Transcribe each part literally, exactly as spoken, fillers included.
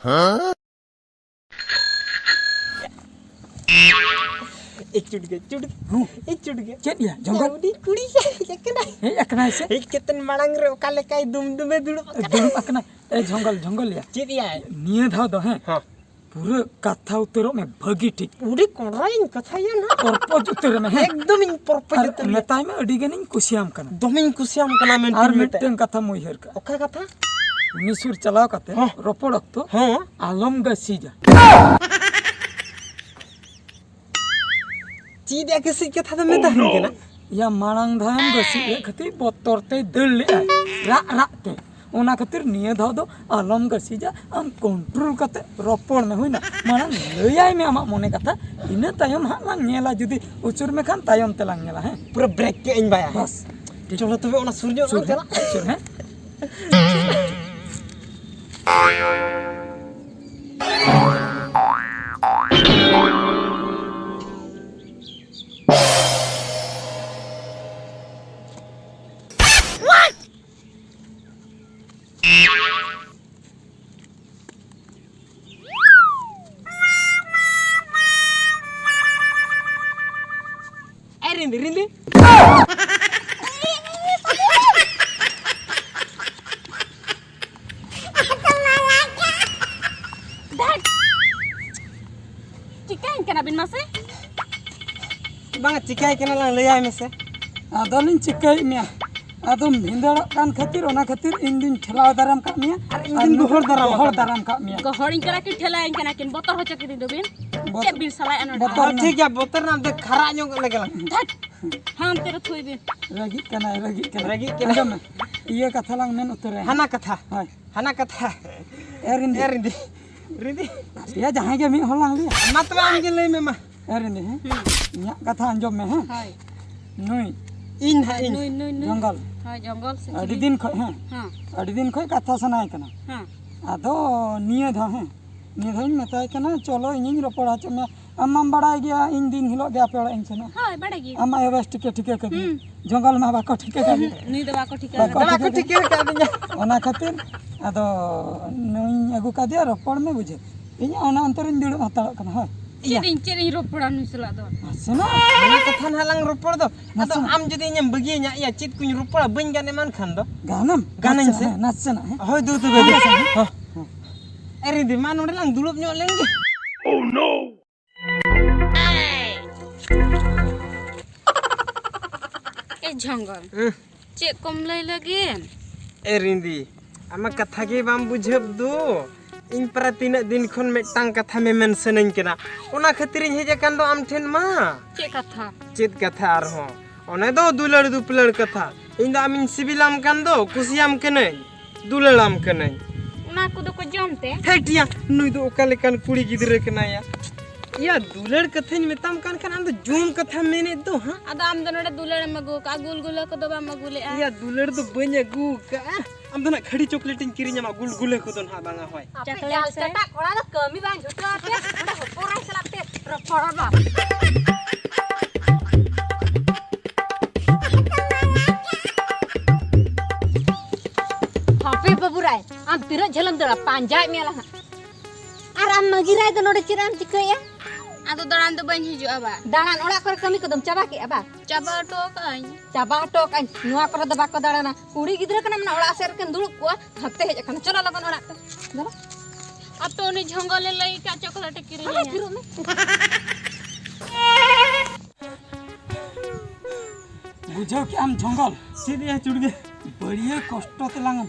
ᱮ ᱪᱩᱴᱠᱮ, ᱪᱩᱴᱠᱮ, ᱦᱩᱸ᱾ ᱮ ᱪᱩᱴᱠᱮ᱾ ᱪᱮᱫ ᱭᱟ, ᱡᱚᱝᱜᱚᱞ? ᱡᱟᱣᱰᱤ ᱠᱩᱲᱤ ᱦᱮᱡ ᱟᱠᱟᱱᱟᱭ᱾ ᱦᱮᱡ ᱟᱠᱟᱱᱟᱭ ᱥᱮ? ᱦᱮᱡ ᱠᱟᱛᱮ ᱢᱟᱲᱟᱝ ᱨᱮ ᱚᱠᱟ ᱞᱮᱠᱟᱭ ᱫᱩᱢ ᱫᱩᱢᱮ ᱫᱩᱲᱩᱵ ᱟᱠᱟᱱᱟ᱾ ᱫᱩᱲᱩᱵ ᱟᱠᱟᱱᱟᱭ᱾ ᱮ ᱡᱚᱝᱜᱚᱞ, ᱡᱚᱝᱜᱚᱞ ᱭᱟ᱾ ᱪᱮᱫ ᱭᱟᱭ? ᱱᱤᱭᱟᱹ ᱫᱷᱟᱣ ᱫᱚ, ᱦᱮᱸ, ᱦᱚᱸ᱾ ᱯᱩᱨᱟᱹ ᱠᱟᱛᱷᱟ ᱩᱛᱟᱹᱨᱚᱜ ᱢᱮ ᱵᱷᱟᱹᱜᱤ ᱴᱷᱤᱠ᱾ ᱯᱩᱨᱟᱹ ᱠᱚᱲᱟᱧ ᱠᱟᱛᱷᱟᱭᱟ ᱱᱟᱦᱟᱜ᱾ ᱯᱚᱨᱯᱚᱡᱽ ᱩᱛᱟᱹᱨ ᱢᱮ, ᱦᱮᱸ? ᱮᱠᱫᱚᱢᱤᱧ ᱯᱚᱨᱯᱚᱡᱽ ᱟᱨ ᱩᱛᱟᱹᱨ ᱢᱮ᱾ ᱢᱮᱛᱟᱭ ᱢᱮ, ᱟᱹᱰᱤ ᱜᱟᱱᱤᱧ ᱠᱩᱥᱤᱭᱟᱢ ᱠᱟᱱᱟ᱾ ᱫᱚᱢᱮᱧ ᱠᱩᱥᱤᱭᱟᱢ ᱠᱟᱱᱟ ᱢᱮᱱᱛᱮ ᱟᱨ ᱢᱮᱛᱟᱭ᱾ ᱢᱤᱫᱴᱟᱝ ᱠᱟᱛᱷᱟᱢ ᱩᱭᱦᱟᱹᱨ ᱠᱟᱜᱼᱟ᱾ ᱚᱠᱟ ᱠᱟᱛᱷᱟ? ᱩᱱᱤ ᱥᱩᱨ ᱪᱟᱞᱟᱣ ᱠᱟᱛᱮ ᱦᱚᱸ᱾ ᱨᱚᱯᱚᱲ ᱚᱠᱛᱚ ᱦᱚᱸ᱾ ᱟᱞᱚᱢ ᱜᱟᱹᱥᱤᱡᱟ᱾ ᱪᱮᱫ ᱮ ᱜᱟᱹᱥᱤᱡ ᱠᱟᱛᱷᱟ ᱫᱚ ᱢᱮᱛᱟᱦᱟᱹᱧ ᱠᱟᱱᱟ? ᱭᱟ, ᱢᱟᱲᱟᱝ ᱫᱷᱟᱣᱮᱢ ᱜᱟᱹᱥᱤᱡ ᱞᱮᱫ ᱠᱷᱟᱹᱛᱤᱨ ᱵᱚᱛᱚᱨ ᱛᱮᱭ ᱫᱟᱹᱲ ᱞᱮᱫᱼᱟ, ᱨᱟᱜ ᱨᱟᱜ ᱛᱮ᱾ ᱚᱱᱟ ᱠᱷᱟᱹᱛᱤᱨ ᱱᱤᱭᱟᱹ ᱫᱷᱟᱣ ᱫᱚ ᱟᱞᱚᱢ ᱜᱟᱹᱥᱤᱡᱟ, ᱟᱢ control ᱠᱟᱛᱮ ᱨᱚᱯᱚᱲ ᱢᱮ, ᱦᱩᱭᱱᱟ? ᱢᱟᱲᱟᱝ ᱞᱟᱹᱭᱟᱭ ᱢᱮ ᱟᱢᱟᱜ ᱢᱚᱱᱮ ᱠᱟᱛᱷᱟ, ᱤᱱᱟᱹ ᱛᱟᱭᱚᱢ ᱦᱟᱸᱜ ᱞᱟᱝ ᱧᱮᱞᱟ, ᱡᱩᱫᱤ ᱩᱪᱩᱨ ᱢᱮ ᱠᱷᱟᱱ ᱛᱟᱭᱚᱢ ᱛᱮᱞᱟᱝ ᱧᱮᱞᱟ, ᱦᱮᱸ? ᱯᱩᱨᱟᱹ brake ᱠᱮᱜ ᱟᱹᱧ ᱵᱟᱭᱟ᱾ ᱵᱟᱥ, ᱴᱷᱤᱠ᱾ ᱪᱚᱞᱚ ᱛᱚᱵᱮ ᱚᱱᱟ ᱥᱩᱨ ᱧᱚᱜ ᱥᱩᱨ, ᱞᱟᱝ ᱪᱟᱞᱟᱜ᱾ ᱦᱮᱸ, ᱥᱩᱨ, ᱦᱮᱸ᱾ ᱮ ᱨᱤᱸᱫᱤ, ᱨᱤᱸᱫᱤ᱾ ᱫᱷᱟᱴ! ᱪᱤᱠᱟᱹᱭᱮᱱ ᱠᱟᱱᱟ ᱵᱤᱱ ᱢᱟᱥᱮ? ᱵᱟᱝ, ᱪᱤᱠᱟᱹᱭ ᱠᱟᱱᱟ ᱞᱟᱝ ᱞᱟᱹᱭᱟᱭ ᱢᱮᱥᱮ᱾ ᱟᱫᱚᱞᱤᱧ ᱪᱤᱠᱟᱹᱭᱮᱫ ᱢᱮᱭᱟ? ᱟᱫᱚᱢ ᱵᱷᱤᱸᱫᱟᱹᱲᱚᱜ ᱠᱟᱱ ᱠᱷᱟᱹᱛᱤᱨ, ᱚᱱᱟ ᱠᱷᱟᱹᱛᱤᱨ ᱤᱧ ᱫᱩᱧ ᱴᱷᱮᱞᱟᱣ ᱫᱟᱨᱟᱢ ᱠᱟᱜ ᱢᱮᱭᱟ᱾ ᱟᱨ ᱤᱧ ᱟᱨ ᱫᱩᱧ ᱱᱩᱭ ᱜᱚᱦᱚᱲ ᱫᱟᱨᱟᱢ ᱜᱚᱦᱚᱲ ᱟᱠᱟᱫ ᱫᱟᱨᱟᱢ ᱠᱟᱜ ᱢᱮᱭᱟ᱾ ᱜᱚᱦᱚᱲᱤᱧ ᱠᱟᱱᱟ ᱠᱤᱱ, ᱴᱷᱮᱞᱟᱭᱤᱧ ᱠᱟᱱᱟ ᱠᱤᱱ, ᱵᱚᱛᱚᱨ ᱦᱚᱪᱚ ᱠᱤᱫᱤᱧ ᱫᱚᱵᱤᱱ᱾ ᱵᱚᱛᱚᱨ ᱪᱮᱫ ᱵᱤᱱ ᱥᱟᱞᱟᱭᱮᱫᱼᱟ ᱱᱚᱰᱮ? ᱵᱚᱛᱚᱨ ᱦᱚᱸ ᱱᱟ- ᱴᱷᱤᱠ ᱜᱮᱭᱟ, ᱵᱚᱛᱚᱨ ᱱᱟ ᱫᱮ ᱠᱷᱟᱨᱟ ᱧᱚᱜ ᱞᱮᱜᱮ ᱞᱟᱝ᱾ ᱫᱷᱟᱴ! ᱦᱟᱱᱛᱮ ᱨᱮ ᱛᱷᱩᱭ ᱵᱤᱱ᱾ ᱨᱟᱹᱜᱤᱜ ᱠᱟᱱᱟᱭ, ᱨᱟᱹᱜᱤᱜ ᱠᱟᱱᱟᱭ᱾ ᱨᱟᱹᱜᱤᱜ ᱠᱟᱱᱟᱭ᱾ ᱟᱸᱡᱚᱢ ᱢᱮ, ᱤᱭᱟᱹ ᱠᱟᱛᱷᱟ ᱞᱟᱝ ᱢᱮᱱ ᱩᱛᱟᱹᱨᱟ᱾ ᱦᱟᱱᱟ ᱠᱟᱛᱷᱟ᱾ ᱦᱳᱭ᱾ ᱦᱟᱱᱟ ᱠᱟᱛᱷᱟ᱾ ᱮ ᱨᱤᱸᱫᱤ᱾ ᱮ ᱨᱤᱸᱫᱤ᱾ ᱨᱤᱸᱫᱤ᱾ ᱭᱟ, ᱡᱟᱦᱟᱸᱭ ᱜᱮ ᱢᱤᱫ ᱦᱚᱲ ᱞᱟᱝ ᱞᱟᱹᱭᱟ᱾ ᱢᱟ ᱛᱚᱵᱮ ᱟᱢ ᱜᱮ ᱞᱟᱹᱭ ᱢᱮ ᱢᱟ᱾ ᱮ ᱨᱤᱸᱫᱤ, ᱦᱮᱸ? ᱦᱩᱸ᱾ ᱤᱧᱟᱹᱜ ᱠᱟᱛᱷᱟ ᱟᱸᱡᱚᱢ ᱢᱮ, ᱦᱮᱸ? ᱦᱳᱭ᱾ ᱱᱩᱭ᱾ ᱤᱧ ᱱᱟᱦᱟᱜ, ᱤᱧ᱾ ᱱᱩᱭ, ᱱᱩᱭ, ᱱᱩᱭ᱾ ᱡᱚᱝᱜᱚᱞ᱾ ᱦᱳᱭ, ᱡᱚᱝᱜᱚᱞ ᱥᱮ ᱟᱹᱰᱤ ᱪᱤᱞᱤ? ᱫᱤᱱ ᱠᱷᱚᱡ, ᱦᱮᱸ᱾ ᱦᱮᱸ᱾ ᱟᱹᱰᱤ ᱫᱤᱱ ᱠᱷᱚᱡ ᱠᱟᱛᱷᱟ ᱥᱟᱱᱟᱭᱮ ᱠᱟᱱᱟ᱾ ᱦᱮᱸ᱾ ᱟᱫᱚ ᱱᱤᱭᱟᱹ ᱫᱷᱟᱣ, ᱦᱮᱸ, ᱱᱤᱭᱟᱹ ᱫᱷᱟᱣ ᱤᱧ ᱢᱮᱛᱟᱭ ᱠᱟᱱᱟ, "ᱪᱚᱞᱚ, ᱤᱧᱤᱧ ᱨᱚᱯᱚᱲ ᱦᱚᱪᱚ ᱢᱮᱭᱟ᱾ ᱟᱢ ᱢᱟᱢ ᱵᱟᱲᱟᱭ ᱜᱮᱭᱟ, ᱤᱧ ᱫᱤᱱ ᱦᱤᱞᱳᱜ ᱜᱮ ᱟᱯᱮ ᱚᱲᱟᱜ ᱤᱧ ᱥᱮᱱᱚᱜᱼᱟ᱾ ᱦᱳᱭ, ᱵᱟᱲᱟᱭ ᱜᱮ᱾ ᱟᱢ ᱟᱭᱳ ᱵᱮᱥ ᱴᱷᱤᱠᱟᱹ, ᱴᱷᱤᱠᱟᱹ ᱠᱟᱫᱮᱭᱟ᱾ ᱦᱩᱸ᱾ ᱡᱚᱝᱜᱚᱞ ᱢᱟ ᱵᱟᱠᱚ ᱴᱷᱤᱠᱟᱹ ᱠᱟᱫᱮᱭᱟ᱾ ᱦᱩᱸ, ᱱᱩᱭ ᱫᱚ ᱵᱟᱠᱚ ᱴᱷᱤᱠᱟᱹ ᱵᱟᱠᱚ ᱠᱟᱫᱮᱭᱟ᱾ ᱴᱷᱤᱠᱟᱹ ᱵᱟᱠᱚ ᱠᱟᱫᱮᱭᱟ᱾ ᱴᱷᱤᱠᱟᱹ ᱠᱟᱫᱤᱧᱟ᱾ ᱚᱱᱟ ᱠᱷᱟᱹᱛᱤᱨ ᱟᱫᱚ ᱱᱩᱭᱤᱧ ᱟᱹᱜᱩ ᱠᱟᱫᱮᱭᱟ, ᱨᱚᱯᱚᱲ ᱢᱮ ᱵᱩᱡᱷᱟᱹᱣ᱾ ᱤᱧ ᱚᱱᱟ ᱚᱱᱛᱮ ᱨᱤᱧ ᱫᱩᱲᱩᱵ ᱦᱟᱛᱟᱲᱚᱜ ᱠᱟᱱᱟ᱾ ᱦᱳᱭ᱾ ᱪᱮᱫ ᱤᱧ, ᱪᱮᱫ ᱤᱧ ᱨᱚᱯᱚᱲᱟ ᱱᱩᱭ ᱥᱟᱞᱟᱜ ᱫᱚ? ᱱᱟᱥᱮᱱᱟᱜ᱾ ᱚᱱᱟ ᱠᱟᱛᱷᱟ ᱱᱟᱦᱟᱜ ᱞᱟᱝ ᱨᱚᱯᱚᱲ ᱫᱚ᱾ ᱟᱫᱚ ᱱᱟᱥᱮᱱᱟᱜ᱾ ᱟᱢ ᱡᱩᱫᱤ ᱤᱧᱮᱢ ᱵᱟᱹᱜᱤᱭᱟᱹᱧᱟ, ᱤᱭᱟᱹ, ᱪᱮᱫ ᱠᱚᱧ ᱨᱚᱯᱚᱲᱟ, ᱵᱟᱹᱧ ᱜᱟᱱ ᱮᱢᱟᱱ ᱠᱷᱟᱱ ᱫᱚ? ᱜᱟᱱᱟᱢ? ᱜᱟᱱᱟᱹᱧ ᱱᱟᱥᱮᱱᱟᱜ, ᱥᱮ? ᱦᱮᱸ, ᱱᱟᱥᱮᱱᱟᱜ, ᱦᱮᱸ᱾ ᱦᱳᱭ, ᱫᱩ, ᱫᱩ, ᱫᱩ, ᱫᱩ᱾ ᱱᱟᱥᱮᱱᱟᱜ, ᱦᱮᱸ᱾ ᱦᱚᱸ᱾ ᱮ ᱨᱤᱸᱫᱤ, ᱢᱟ ᱱᱚᱰᱮ ᱞᱟᱝ ᱫᱩᱲᱩᱵ ᱧᱚᱜ ᱞᱮᱱ ᱜᱮ᱾ ᱮ ᱡᱷᱚᱝᱜᱚᱞ, ᱦᱮᱸ᱾ ᱪᱮᱫ ᱠᱚᱢ ᱞᱟᱹᱭ ᱞᱟᱹᱜᱤᱫ? ᱮ ᱨᱤᱸᱫᱤ, ᱟᱢᱟᱜ ᱠᱟᱛᱷᱟ ᱜᱮ ᱵᱟᱢ ᱵᱩᱡᱷᱟᱹᱣ ᱫᱚ᱾ ᱤᱧ ᱯᱟᱨᱟ ᱛᱤᱱᱟᱹᱜ ᱫᱤᱱ ᱠᱷᱚᱱ ᱢᱤᱫᱴᱟᱝ ᱠᱟᱛᱷᱟ ᱢᱮᱢᱮᱱ ᱥᱟᱱᱟᱧ ᱠᱟᱱᱟ, ᱚᱱᱟ ᱠᱷᱟᱹᱛᱤᱨ ᱤᱧ ᱦᱮᱡ ᱟᱠᱟᱱ ᱫᱚ ᱟᱢ ᱴᱷᱮᱱ ᱢᱟ᱾ ᱪᱮᱫ ᱠᱟᱛᱷᱟ? ᱪᱮᱫ ᱠᱟᱛᱷᱟ ᱟᱨᱦᱚᱸ? ᱚᱱᱮ ᱫᱚ ᱫᱩᱞᱟᱹᱲ ᱫᱩᱯᱞᱟᱹᱲ ᱠᱟᱛᱷᱟ᱾ ᱤᱧ ᱫᱚ ᱟᱢᱤᱧ ᱥᱤᱵᱤᱞᱟᱢ ᱠᱟᱱ ᱫᱚ, ᱠᱩᱥᱤᱭᱟᱢ ᱠᱟᱹᱱᱟᱹᱧ, ᱫᱩᱞᱟᱹᱲᱟᱢ ᱠᱟᱹᱱᱟᱹᱧ᱾ ᱚᱱᱟ ᱠᱚᱫᱚ ᱠᱚ ᱡᱚᱢ ᱛᱮ? ᱦᱮᱴ ᱭᱟ, ᱱᱩᱭ ᱫᱚ ᱚᱠᱟ ᱞᱮᱠᱟᱱ ᱠᱩᱲᱤ ᱜᱤᱫᱽᱨᱟᱹ ᱠᱟᱱᱟᱭᱟ? ᱭᱟ, ᱫᱩᱞᱟᱹᱲ ᱠᱟᱛᱷᱟᱧ ᱢᱮᱛᱟᱢ ᱠᱟᱱ ᱠᱷᱟᱱ ᱟᱢ ᱫᱚ ᱡᱚᱢ ᱠᱟᱛᱷᱟᱢ ᱢᱮᱱᱮᱫ ᱫᱚ, ᱦᱟᱸ? ᱟᱫᱚ ᱟᱢ ᱫᱚ ᱱᱚᱰᱮ ᱫᱩᱞᱟᱹᱲ ᱮᱢ ᱟᱹᱜᱩ ᱠᱟᱜᱼᱟ, ᱜᱩᱞᱜᱩᱞᱟᱹ ᱠᱚᱫᱚ ᱵᱟᱢ ᱟᱹᱜᱩ ᱞᱮᱜᱼᱟ᱾ ᱭᱟ, ᱫᱩᱞᱟᱹᱲ ᱫᱚ ᱵᱟᱹᱧ ᱟᱹᱜᱩ ᱠᱟᱜᱼᱟ᱾ ᱟᱢ ᱫᱚ ᱱᱟᱜ ᱠᱷᱟᱹᱲᱤ ᱪᱚᱠᱞᱮᱴ ᱤᱧ ᱠᱤᱨᱤᱧ ᱟᱢᱟ, ᱜᱩᱞᱜᱩᱞᱟᱹ ᱠᱚᱫᱚ ᱱᱟᱜ ᱵᱟᱝᱟ ᱦᱳᱭ᱾ ᱟᱯᱮ ᱪᱟᱠᱞᱮᱴ ᱡᱟᱞ ᱥᱮ? ᱪᱟᱴᱟᱜ ᱠᱚᱲᱟ ᱫᱚ ᱠᱟᱹᱢᱤ ᱵᱟᱝ ᱡᱩᱴᱟᱹᱣ ᱟᱯᱮ, ᱚᱸᱰᱮ ᱦᱚᱯᱚᱱ ᱮᱨᱟ ᱥᱟᱞᱟᱜ ᱯᱮ ᱨᱚᱯᱚᱲᱚᱜᱼᱟ᱾ ᱦᱟᱯᱮ ᱵᱟᱹᱵᱩ ᱨᱟᱭ, ᱟᱢ ᱛᱤᱱᱟᱹᱜ ᱡᱷᱟᱹᱞᱮᱢ ᱫᱟᱹᱲᱟ, ᱯᱟᱸᱡᱟᱭᱮᱫ ᱢᱮᱭᱟ ᱞᱟᱦᱟ᱾ ᱟᱨ ᱟᱢ ᱢᱟᱹᱜᱤ ᱨᱟᱭ ᱫᱚ ᱱᱚᱰᱮ ᱪᱮᱫ ᱮᱢ ᱪᱤᱠᱟᱹᱭᱟ? ᱟᱫᱚ ᱫᱟᱬᱟᱱ ᱫᱚ ᱵᱟᱹᱧ ᱦᱤᱡᱩᱜᱼᱟ ᱵᱟ᱾ ᱫᱟᱬᱟᱱ, ᱚᱲᱟᱜ ᱠᱚᱨᱮ ᱠᱟᱹᱢᱤ ᱠᱚᱫᱚᱢ ᱪᱟᱵᱟ ᱠᱮᱜᱼᱟ ᱵᱟ? ᱪᱟᱵᱟ ᱦᱚᱴᱚ ᱠᱟᱜᱼᱟᱹᱧ᱾ ᱪᱟᱵᱟ ᱦᱚᱴᱚ ᱠᱟᱜᱼᱟᱹᱧ, ᱱᱚᱣᱟ ᱠᱚᱨᱮ ᱫᱚ ᱵᱟᱠᱚ ᱫᱟᱬᱟᱱᱟ᱾ ᱠᱩᱲᱤ ᱜᱤᱫᱽᱨᱟᱹ ᱠᱟᱱᱟᱢ ᱱᱟ, ᱚᱲᱟᱜ ᱥᱮᱫ ᱨᱮᱠᱤᱱ ᱫᱩᱲᱩᱵ ᱠᱚᱜᱼᱟ, ᱦᱟᱱᱛᱮ ᱦᱮᱡ ᱟᱠᱟᱱᱟ᱾ ᱪᱚᱞᱚ ᱞᱚᱜᱚᱱ ᱚᱲᱟᱜ ᱛᱮ᱾ ᱪᱚᱞᱚ᱾ ᱟᱨ ᱛᱚ ᱩᱱᱤ ᱡᱷᱚᱝᱜᱚᱞᱮ ᱞᱟᱹᱭ ᱟᱠᱟᱫ ᱪᱚᱠᱞᱮᱴ ᱮ ᱠᱤᱨᱤᱧ ᱟᱞᱮ ᱟᱹᱧᱟ᱾ ᱯᱷᱤᱨᱩᱜ ᱢᱮ᱾ ᱵᱩᱡᱷᱟᱹᱣ ᱠᱮᱜ ᱟᱢ ᱡᱷᱚᱝᱜᱚᱞ? ᱪᱮᱫ ᱭᱟ ᱪᱩᱲᱜᱟᱹ? ᱵᱟᱹᱲᱤᱭᱟᱹ ᱠᱚᱥᱴᱚ ᱛᱮᱞᱟᱝ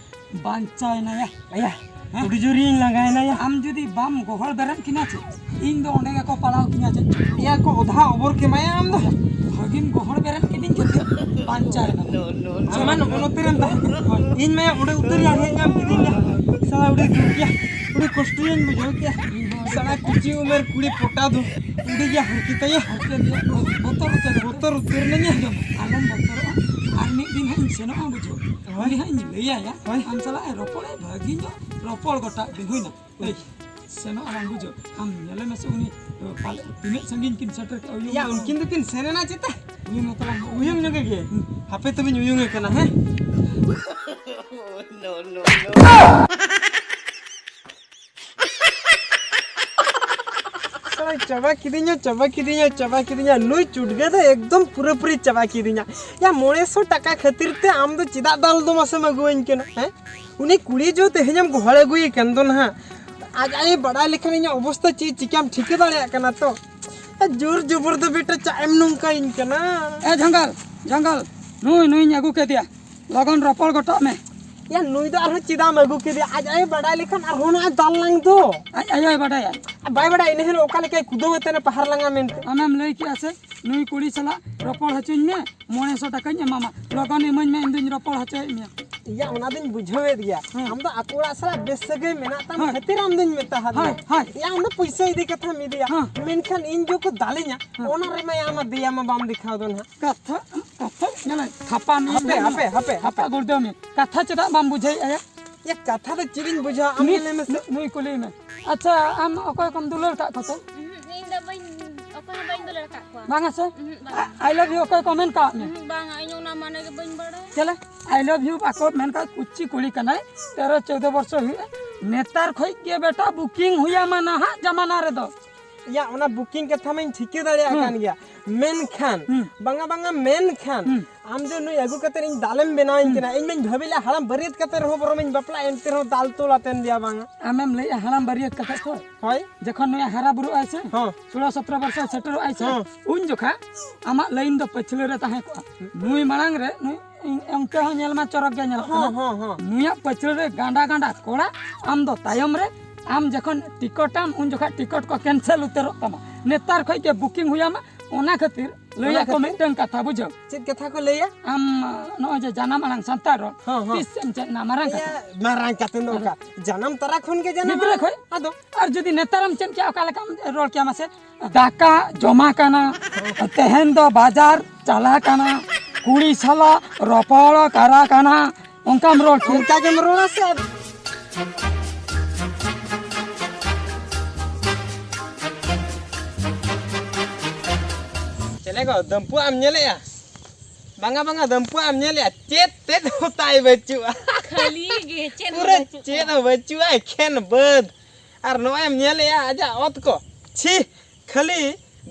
ᱵᱟᱧᱪᱟᱣ ᱮᱱᱟ ᱭᱟ᱾ ᱟᱭᱟ, ᱦᱮᱸ? ᱟᱹᱰᱤ ᱡᱳᱨᱤᱧ ᱞᱟᱸᱜᱟᱭᱮᱱᱟ ᱭᱟ᱾ ᱟᱢ ᱡᱩᱫᱤ ᱵᱟᱢ ᱜᱚᱦᱚᱲ ᱵᱮᱨᱮᱫ ᱠᱤᱧᱟ ᱪᱮ, ᱤᱧ ᱫᱚ ᱚᱸᱰᱮ ᱜᱮᱠᱚ ᱯᱟᱲᱟᱣ ᱠᱤᱧᱟ ᱪᱮ᱾ ᱮᱭᱟ ᱠᱚ ᱚᱫᱷᱟ ᱚᱵᱚᱨ ᱠᱮᱢᱟᱭᱟ ᱟᱢ ᱫᱚ᱾ ᱵᱷᱟᱹᱜᱤᱱ ᱜᱚᱦᱚᱲ ᱵᱮᱨᱮᱫ ᱠᱤᱫᱤᱧ ᱠᱷᱟᱹᱛᱤᱨ ᱵᱟᱧᱪᱟᱣ ᱮᱱᱟ᱾ ᱟᱢ ᱢᱟ ᱱᱚᱜᱼᱚ ᱱᱚᱛᱮ ᱨᱮᱢ ᱛᱟᱦᱮᱸ ᱠᱟᱱᱟ᱾ ᱤᱧ ᱢᱟᱭᱟ ᱚᱸᱰᱮ ᱩᱛᱟᱹᱨ ᱭᱟ, ᱦᱮᱡ ᱧᱟᱢ ᱠᱤᱫᱤᱧ ᱭᱟ᱾ ᱥᱟᱞᱟ ᱟᱹᱰᱤ ᱫᱩᱠ ᱭᱟ, ᱟᱹᱰᱤ ᱠᱚᱥᱴᱚᱭᱟᱹᱧ ᱵᱩᱡᱷᱟᱹᱣ ᱠᱮᱜᱼᱟ᱾ ᱥᱟᱞᱟ ᱠᱩᱪᱤ ᱩᱢᱮᱨ ᱠᱩᱲᱤ ᱯᱚᱴᱟ ᱫᱚ ᱩᱰᱤ ᱜᱮ ᱦᱟᱨᱠᱮᱛᱟᱭᱟ᱾ ᱵᱚᱛᱚᱨ ᱩᱛᱟᱹᱨ, ᱵᱚᱛᱚᱨ ᱩᱛᱟᱹᱨ ᱱᱟᱹᱧ᱾ ᱟᱞᱚᱢ ᱵᱚᱛᱚᱨᱚᱜᱼᱟ, ᱟᱨ ᱢᱤᱫ ᱫᱤᱱ ᱦᱟᱸᱜ ᱤᱧ ᱥᱮᱱᱚᱜᱼᱟ ᱵᱩᱡᱷᱟᱹᱣ᱾ ᱦᱳᱭ᱾ ᱩᱱᱤ ᱦᱟᱸᱜ ᱤᱧ ᱞᱟᱹᱭᱟᱭᱟ, ᱦᱳᱭ᱾ ᱟᱢ ᱥᱟᱞᱟᱜ ᱮ ᱨᱚᱯᱚᱲᱟ, ᱵᱷᱟᱹᱜᱤ ᱧᱚᱜ ᱨᱚᱯᱚᱲ ᱜᱚᱴᱟ ᱫᱤᱱ ᱦᱩᱭᱱᱟ᱾ ᱦᱳᱭ᱾ ᱥᱮᱱᱚᱜ ᱟᱞᱟᱝ ᱵᱩᱡᱷᱟᱹᱣ᱾ ᱟᱢ ᱧᱮᱞᱮ ᱢᱮᱥᱮ ᱩᱱᱤ, ᱯᱟᱞᱮ ᱛᱤᱱᱟᱹᱜ ᱥᱟᱺᱜᱤᱧ ᱠᱤᱱ ᱥᱮᱴᱮᱨ ᱠᱮᱜᱼᱟ, ᱩᱭᱩᱝ ᱭᱟ, ᱠᱟᱛᱮ᱾ ᱩᱱᱠᱤᱱ ᱫᱚᱠᱤᱱ ᱥᱮᱱ ᱮᱱᱟ ᱪᱮᱛᱟ? ᱩᱭᱩᱝ ᱠᱟᱛᱮ ᱞᱟᱝ ᱩᱭᱩᱝ ᱧᱚᱜᱮ ᱜᱮ᱾ ᱦᱩᱸ᱾ ᱦᱟᱯᱮ ᱛᱚᱵᱮᱧ ᱩᱭᱩᱝ ᱮ ᱠᱟᱱᱟ, ᱦᱮᱸ? ᱥᱟᱞᱟ ᱪᱟᱵᱟ ᱠᱤᱫᱤᱧᱟ, ᱪᱟᱵᱟ ᱠᱤᱫᱤᱧᱟ, ᱪᱟᱵᱟ ᱠᱤᱫᱤᱧᱟ᱾ ᱱᱩᱭ ᱪᱩᱴᱜᱟᱹ ᱫᱚ ᱮᱠᱫᱚᱢ ᱯᱩᱨᱟᱹᱯᱩᱨᱤ ᱪᱟᱵᱟ ᱠᱤᱫᱤᱧᱟ᱾ ᱭᱟ, ᱢᱚᱬᱮ ᱥᱚ ᱴᱟᱠᱟ ᱠᱷᱟᱹᱛᱤᱨ ᱛᱮ ᱟᱢ ᱫᱚ ᱪᱮᱫᱟᱜ ᱫᱟᱞ ᱫᱚᱢ ᱟᱥᱮᱢ ᱟᱹᱜᱩᱣᱟᱹᱧ ᱠᱟᱱᱟ, ᱦᱮᱸ? ᱩᱱᱤ ᱠᱩᱲᱤ ᱡᱚ ᱛᱮᱦᱮᱧᱮᱢ ᱜᱚᱦᱚᱲ ᱟᱹᱜᱩᱭᱮ ᱠᱟᱱ ᱫᱚ ᱱᱟᱦᱟᱜ, ᱟᱡ ᱟᱡ ᱮ ᱵᱟᱰᱟᱭ ᱞᱮᱠᱷᱟᱱ ᱤᱧᱟᱹᱜ ᱚᱵᱚᱥᱛᱟ ᱪᱮᱫ ᱪᱤᱠᱟᱢ ᱴᱷᱤᱠᱟᱹ ᱫᱟᱲᱮᱭᱟᱜ ᱠᱟᱱᱟ ᱛᱚ? ᱡᱳᱨ ᱡᱚᱵᱚᱨ ᱫᱚ ᱵᱮᱴᱟ ᱪᱟᱜ ᱮᱢ ᱱᱚᱝᱠᱟᱧ ᱠᱟᱱᱟ᱾ ᱮ ᱡᱷᱟᱝᱜᱟᱞ, ᱡᱷᱟᱝᱜᱟᱞ, ᱱᱩᱭ, ᱱᱩᱭᱤᱧ ᱟᱹᱜᱩ ᱠᱮᱫᱮᱭᱟ, ᱞᱚᱜᱚᱱ ᱨᱚᱯᱚᱲ ᱜᱚᱴᱟᱜ ᱢᱮ᱾ ᱭᱟ, ᱱᱩᱭ ᱫᱚ ᱟᱨᱦᱚᱸ ᱪᱮᱫᱟᱜ ᱮᱢ ᱟᱹᱜᱩ ᱠᱮᱫᱮᱭᱟ? ᱟᱡ ᱟᱭᱳ ᱵᱟᱰᱟᱭ ᱞᱮᱠᱷᱟᱱ ᱟᱨᱦᱚᱸ ᱱᱚᱜᱼᱚᱭ ᱫᱟᱞ ᱞᱟᱝ ᱫᱚ᱾ ᱟᱡ ᱟᱭᱳᱭ ᱵᱟᱰᱟᱭᱟ? ᱵᱟᱭ ᱵᱟᱰᱟᱭᱟ, ᱤᱱᱟᱹ ᱦᱤᱞᱳᱜ ᱚᱠᱟ ᱞᱮᱠᱟᱭ ᱠᱩᱫᱟᱹᱣ ᱟᱛᱮᱱᱮ ᱯᱟᱦᱟᱨ ᱞᱟᱝᱟ ᱢᱮᱱᱛᱮ᱾ ᱟᱢᱮᱢ ᱞᱟᱹᱭ ᱠᱮᱜᱼᱟ ᱥᱮ, ᱱᱩᱭ ᱠᱩᱲᱤ ᱥᱟᱞᱟᱜ ᱨᱚᱯᱚᱲ ᱦᱚᱪᱚᱧ ᱢᱮ, ᱢᱚᱬᱮ ᱥᱚ ᱴᱟᱠᱟᱧ ᱮᱢᱟᱢᱟ, ᱞᱚᱜᱚᱱ ᱤᱢᱟᱹᱧ ᱢᱮ, ᱤᱧ ᱫᱩᱧ ᱨᱚᱯᱚᱲ ᱦᱚᱪᱚᱭᱮᱫ ᱢᱮᱭᱟ᱾ ᱤᱭᱟ, ᱚᱱᱟ ᱫᱚᱧ ᱵᱩᱡᱷᱟᱹᱣᱮᱫ ᱜᱮᱭᱟ᱾ ᱦᱮᱸ᱾ ᱟᱢ ᱫᱚ ᱟᱠᱚ ᱚᱲᱟᱜ ᱥᱟᱞᱟᱜ ᱵᱮᱥ ᱥᱟᱹᱜᱟᱹᱭ ᱢᱮᱱᱟᱜ ᱛᱟᱢ ᱦᱮᱸ᱾ ᱠᱷᱟᱹᱛᱤᱨ ᱟᱢ ᱫᱚᱧ ᱢᱮᱛᱟ ᱦᱟᱫ ᱦᱮᱸ, ᱢᱮᱭᱟ᱾ ᱦᱮᱸ᱾ ᱤᱭᱟ, ᱟᱢ ᱫᱚ ᱯᱩᱭᱥᱟᱹ ᱤᱫᱤ ᱠᱟᱛᱷᱟᱢ ᱤᱫᱤᱭᱟ᱾ ᱦᱮᱸ᱾ ᱢᱮᱱᱠᱷᱟᱱ ᱤᱧ ᱡᱚᱠᱷᱚᱱ ᱫᱟᱞᱤᱧᱟ, ᱦᱮᱸ᱾ ᱚᱱᱟ ᱨᱮᱢᱟ ᱟᱢ ᱫᱮᱭᱟ ᱢᱟ ᱵᱟᱢ ᱫᱮᱠᱷᱟᱣ ᱫᱚ ᱱᱟᱦᱟᱜ᱾ ᱠᱟᱛᱷᱟ, ᱠᱟᱛᱷᱟ, ᱧᱮᱞ ᱢᱮ, ᱛᱷᱟᱯᱟ ᱢᱮ, ᱦᱟᱯᱮ, ᱧᱮᱞ ᱢᱮ᱾ ᱦᱟᱯᱮ, ᱦᱟᱯᱮ᱾ ᱛᱷᱟᱯᱟ ᱜᱩᱲᱫᱟᱹᱣ ᱢᱮ᱾ ᱠᱟᱛᱷᱟ ᱪᱮᱫᱟᱜ ᱵᱟᱢ ᱵᱩᱡᱷᱟᱹᱣᱮᱫᱼᱟ ᱭᱟ? ᱭᱟ, ᱠᱟᱛᱷᱟ ᱫᱚ ᱪᱮᱫ ᱤᱧ ᱵᱩᱡᱷᱟᱹᱣᱟ? ᱟᱢ ᱱᱩᱭ, ᱜᱮ ᱞᱟᱹᱭ ᱢᱮᱥᱮ᱾ ᱱᱩᱭ ᱠᱩᱞᱤᱭᱮ ᱢᱮ᱾ ᱟᱪᱪᱷᱟ, ᱟᱢ ᱚᱠᱚᱭ ᱠᱚᱢ ᱫᱩᱞᱟᱹᱲ ᱠᱟᱜ ᱠᱚᱛᱮ? ᱩᱦᱩᱸ, ᱤᱧ ᱫᱚ ᱵᱟᱹᱧ, ᱚᱠᱚᱭ ᱦᱚᱸ ᱵᱟᱹᱧ ᱫᱩᱞᱟᱹᱲ ᱟᱠᱟᱫ ᱠᱚᱣᱟ᱾ ᱵᱟᱝᱟ ᱥᱮ? ᱩᱦᱩᱸ, ᱵᱟᱝᱟ᱾ I love you ᱚᱠᱚᱭ ᱠᱚ ᱢᱮᱱ ᱠᱟᱜ ᱢᱮ? ᱩᱦᱩᱸ, ᱵᱟᱝᱟ, ᱤᱧ ᱚᱱᱟ ᱢᱟᱱᱮ ᱜᱮ ᱵᱟᱹᱧ ᱵᱟᱲᱟᱭᱟ᱾ ᱪᱮᱞᱮ? I love you ᱵᱟᱠᱚ ᱢᱮᱱ ᱠᱟᱜ, ᱠᱩᱪᱤ ᱠᱩᱲᱤ ᱠᱟᱱᱟᱭ, ᱛᱮᱨᱚ ᱪᱳᱫᱽᱫᱳ ᱵᱚᱨᱥᱚ ᱦᱩᱭᱩᱜᱼᱟ᱾ ᱱᱮᱛᱟᱨ ᱠᱷᱚᱡ ᱜᱮ ᱵᱮᱴᱟ booking ᱦᱩᱭᱟᱢᱟ ᱱᱟᱦᱟᱜ ᱡᱟᱢᱟᱱᱟ ᱨᱮᱫᱚ᱾ ᱭᱟ, ᱚᱱᱟ booking ᱠᱟᱛᱷᱟ ᱢᱟᱧ ᱴᱷᱤᱠᱟᱹ ᱫᱟᱲᱮᱭᱟᱜ ᱦᱩᱸ᱾ ᱠᱟᱱ ᱜᱮᱭᱟ, ᱢᱮᱱᱠᱷᱟᱱ ᱦᱩᱸ᱾ ᱵᱟᱝᱟ, ᱵᱟᱝᱟ, ᱢᱮᱱᱠᱷᱟᱱ ᱦᱩᱸ᱾ ᱟᱢ ᱡᱮ ᱱᱩᱭ ᱟᱹᱜᱩ ᱠᱟᱛᱮ ᱤᱧ ᱫᱟᱞᱮᱢ ᱵᱮᱱᱟᱣᱤᱧ ᱦᱩᱸ᱾ ᱠᱟᱱᱟ, ᱤᱧ ᱢᱟᱧ ᱵᱷᱟᱹᱵᱤ ᱞᱮᱫᱼᱟ ᱦᱟᱲᱟᱢ ᱵᱟᱹᱨᱭᱟᱹᱛ ᱠᱟᱛᱮ ᱨᱮᱦᱚᱸ ᱵᱚᱨᱚᱢ ᱤᱧ ᱵᱟᱯᱞᱟᱜᱼᱟ, ᱮᱱᱛᱮ ᱨᱮᱦᱚᱸ ᱫᱟᱞ ᱛᱚᱞ ᱟᱛᱮᱱ ᱜᱮᱭᱟ ᱵᱟᱝᱟ᱾ ᱟᱢᱮᱢ ᱞᱟᱹᱭᱮᱫᱼᱟ ᱦᱟᱲᱟᱢ ᱵᱟᱹᱨᱭᱟᱹᱛ ᱠᱟᱛᱷᱟ ᱛᱚ? ᱦᱳᱭ᱾ ᱡᱚᱠᱷᱚᱱ ᱱᱩᱭ ᱦᱟᱨᱟ ᱵᱩᱨᱩᱜ ᱟᱭ ᱥᱮ, ᱦᱚᱸ᱾ ᱥᱳᱞᱳ ᱥᱚᱛᱨᱚ ᱵᱚᱨᱥᱚ ᱥᱮᱴᱮᱨᱚᱜ ᱟᱭ ᱥᱮ, ᱦᱚᱸ᱾ ᱩᱱ ᱡᱚᱠᱷᱟ ᱟᱢᱟᱜ line ᱫᱚ ᱯᱟᱹᱪᱷᱞᱟᱹ ᱨᱮ ᱛᱟᱦᱮᱸ ᱠᱚᱜᱼᱟ᱾ ᱱᱩᱭ ᱢᱟᱲᱟᱝ ᱨᱮ, ᱱᱩᱭ ᱤᱧ, ᱚᱱᱠᱟ ᱦᱚᱸ ᱧᱮᱞ ᱢᱟ ᱪᱚᱨᱚᱠ ᱜᱮ ᱧᱮᱞᱚᱜ ᱦᱚᱸ, ᱠᱟᱱᱟ᱾ ᱦᱚᱸ, ᱦᱚᱸ᱾ ᱱᱩᱭᱟᱜ ᱯᱟᱹᱪᱷᱞᱟᱹ ᱨᱮ ᱜᱟᱸᱰᱟ ᱜᱟᱸᱰᱟ ᱠᱚᱲᱟ, ᱟᱢ ᱫᱚ ᱛᱟᱭᱚᱢ ᱨᱮ, ᱟᱢ ᱡᱚᱠᱷᱚᱱ ᱴᱤᱠᱚᱴᱟᱢ, ᱩᱱ ᱡᱚᱠᱷᱚᱱ ᱴᱤᱠᱚᱴ ᱠᱚ cancel ᱩᱛᱟᱹᱨᱚᱜ ᱛᱟᱢᱟ᱾ ᱱᱮᱛᱟᱨ ᱠᱷᱚᱡ ᱜᱮ booking ᱦᱩᱭᱟᱢᱟ, ᱚᱱᱟ ᱠᱷᱟᱹᱛᱤᱨ ᱞᱟᱹᱭ ᱚᱱᱟ ᱟᱠᱚ ᱠᱷᱟᱹᱛᱤᱨ? ᱢᱤᱫᱴᱟᱝ ᱠᱟᱛᱷᱟ, ᱵᱩᱡᱷᱟᱹᱣ᱾ ᱪᱮᱫ ᱠᱟᱛᱷᱟ ᱠᱚ ᱞᱟᱹᱭᱟ? ᱟᱢ, ᱱᱚᱜᱼᱚᱭ ᱡᱮ ᱡᱟᱱᱟᱢ ᱟᱲᱟᱝ ᱥᱟᱱᱛᱟᱲ ᱨᱚᱲ, ᱦᱚᱸ, ᱦᱚᱸ᱾ ᱛᱤᱥ ᱮᱢ ᱪᱮᱫ ᱮᱱᱟ? ᱢᱟᱨᱟᱝ ᱤᱭᱟᱹ, ᱠᱟᱛᱮ? ᱢᱟᱨᱟᱝ ᱠᱟᱛᱮ ᱫᱚ ᱚᱠᱟ? ᱡᱟᱱᱟᱢ ᱛᱚᱨᱟ ᱠᱷᱚᱱ ᱜᱮ ᱡᱟᱱᱟᱢ ᱜᱤᱫᱽᱨᱟᱹ ᱟᱲᱟᱝ᱾ ᱠᱷᱚᱡ? ᱟᱫᱚ? ᱟᱨ ᱡᱩᱫᱤ ᱱᱮᱛᱟᱨᱮᱢ ᱪᱮᱫ ᱠᱮᱭᱟ, ᱚᱠᱟ ᱞᱮᱠᱟᱢ ᱨᱚᱲ ᱠᱮᱭᱟ ᱢᱟᱥᱮ? ᱫᱟᱠᱟ ᱡᱚᱢᱟ ᱠᱟᱱᱟ, ᱛᱮᱦᱮᱧ ᱫᱚ ᱵᱟᱡᱟᱨ ᱪᱟᱞᱟ ᱠᱟᱱᱟ, ᱠᱩᱲᱤ ᱥᱟᱞᱟᱜ ᱨᱚᱯᱚᱲ ᱠᱟᱨᱟ ᱠᱟᱱᱟ, ᱚᱱᱠᱟᱢ ᱨᱚᱲ ᱠᱮᱭᱟ᱾ ᱚᱱᱠᱟ ᱜᱮᱢ ᱨᱚᱲᱟ ᱥᱮ? ᱪᱮᱞᱮ ᱜᱚ, ᱫᱟᱹᱢᱯᱩᱣᱟᱜ ᱮᱢ ᱧᱮᱞᱮᱜᱼᱟ? ᱵᱟᱝᱟ, ᱵᱟᱝᱟ, ᱫᱟᱹᱢᱯᱩᱣᱟᱜ ᱮᱢ ᱧᱮᱞᱮᱜᱼᱟ? ᱪᱮᱫ ᱛᱮᱫ ᱦᱚᱸ ᱛᱟᱭ ᱵᱟᱹᱪᱩᱜᱼᱟ᱾ ᱠᱷᱟᱹᱞᱤ ᱪᱮᱫ ᱦᱚᱸ ᱯᱩᱨᱟᱹ ᱵᱟᱹᱪᱩᱜ ᱪᱮᱫ ᱠᱟᱫᱟ᱾ ᱦᱚᱸ ᱵᱟᱹᱪᱩᱜᱼᱟ, ᱮᱠᱷᱮᱱ ᱵᱟᱹᱫᱽ᱾ ᱟᱨ ᱱᱚᱜᱼᱚᱭ ᱮᱢ ᱧᱮᱞᱮᱜᱼᱟ ᱟᱡᱟᱜ ᱚᱛ ᱠᱚ, ᱪᱷᱤ, ᱠᱷᱟᱹᱞᱤ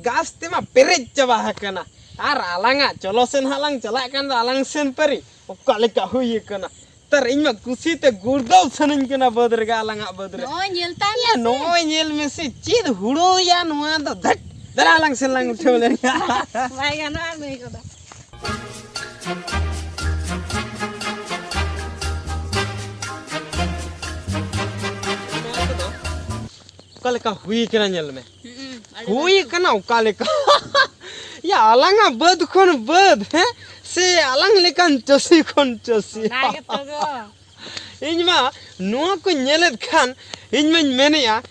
ᱜᱷᱟᱥ ᱛᱮᱢᱟ ᱯᱮᱨᱮᱡ ᱪᱟᱵᱟ ᱟᱠᱟᱱᱟ᱾ ᱟᱨ ᱟᱞᱟᱝᱟᱜ ᱪᱚᱞᱚ ᱥᱮᱱ ᱦᱟᱸᱜ ᱞᱟᱝ ᱪᱟᱞᱟᱜ ᱠᱟᱱ ᱫᱚ, ᱟᱞᱟᱝ ᱥᱮᱱ ᱯᱟᱹᱨᱤ ᱚᱠᱟ ᱞᱮᱠᱟ ᱦᱩᱭ ᱟᱠᱟᱱᱟ᱾ ᱛᱟᱨ ᱤᱧ ᱢᱟ ᱠᱩᱥᱤ ᱛᱮ ᱜᱩᱲᱫᱟᱹᱣ ᱥᱟᱱᱟᱧ ᱠᱟᱱᱟ ᱵᱟᱹᱫᱽ ᱨᱮᱜᱮ, ᱟᱞᱟᱝᱟᱜ ᱵᱟᱹᱫᱽ ᱨᱮ᱾ ᱱᱚᱜᱼᱚᱭ ᱧᱮᱞ ᱛᱟᱭ ᱭᱟ, ᱢᱮᱥᱮ᱾ ᱱᱚᱜᱼᱚᱭ ᱧᱮᱞ ᱢᱮᱥᱮ, ᱪᱮᱫ ᱦᱩᱲᱩᱭᱟ ᱱᱚᱣᱟ ᱫᱚ, ᱫᱷᱟᱹᱴ᱾ ᱫᱮᱞᱟ ᱟᱞᱟᱝ ᱥᱮᱱ ᱞᱟᱝ ᱩᱴᱷᱟᱹᱣ ᱞᱮᱱ ᱜᱮ᱾ ᱵᱟᱭ ᱜᱟᱱᱚᱜᱼᱟ ᱱᱩᱭ ᱠᱚᱫᱚ᱾ ᱚᱠᱟ ᱞᱮᱠᱟ ᱦᱩᱭ ᱠᱟᱱᱟ ᱧᱮᱞ ᱢᱮ᱾ ᱦᱩᱸ, ᱟᱹᱰᱤ ᱦᱩᱭ ᱢᱚᱡᱽ᱾ ᱠᱟᱱᱟ ᱚᱠᱟ ᱞᱮᱠᱟ? ᱭᱟ, ᱟᱞᱟᱝᱟᱜ ᱵᱟᱹᱫᱽ ᱠᱷᱚᱱ ᱵᱟᱹᱫᱽ, ᱦᱮᱸ? ᱥᱮ ᱟᱞᱟᱝ ᱞᱮᱠᱟᱱ ᱪᱟᱹᱥᱤ ᱠᱷᱚᱱ ᱪᱟᱹᱥᱤ? ᱚᱱᱟ ᱜᱮᱛᱚ ᱜᱚ᱾ ᱤᱧ ᱢᱟ ᱱᱚᱣᱟ ᱠᱚᱧ ᱧᱮᱞᱮᱫ ᱠᱷᱟᱱ, ᱤᱧ ᱢᱟᱧ ᱢᱮᱱᱮᱜᱼᱟ,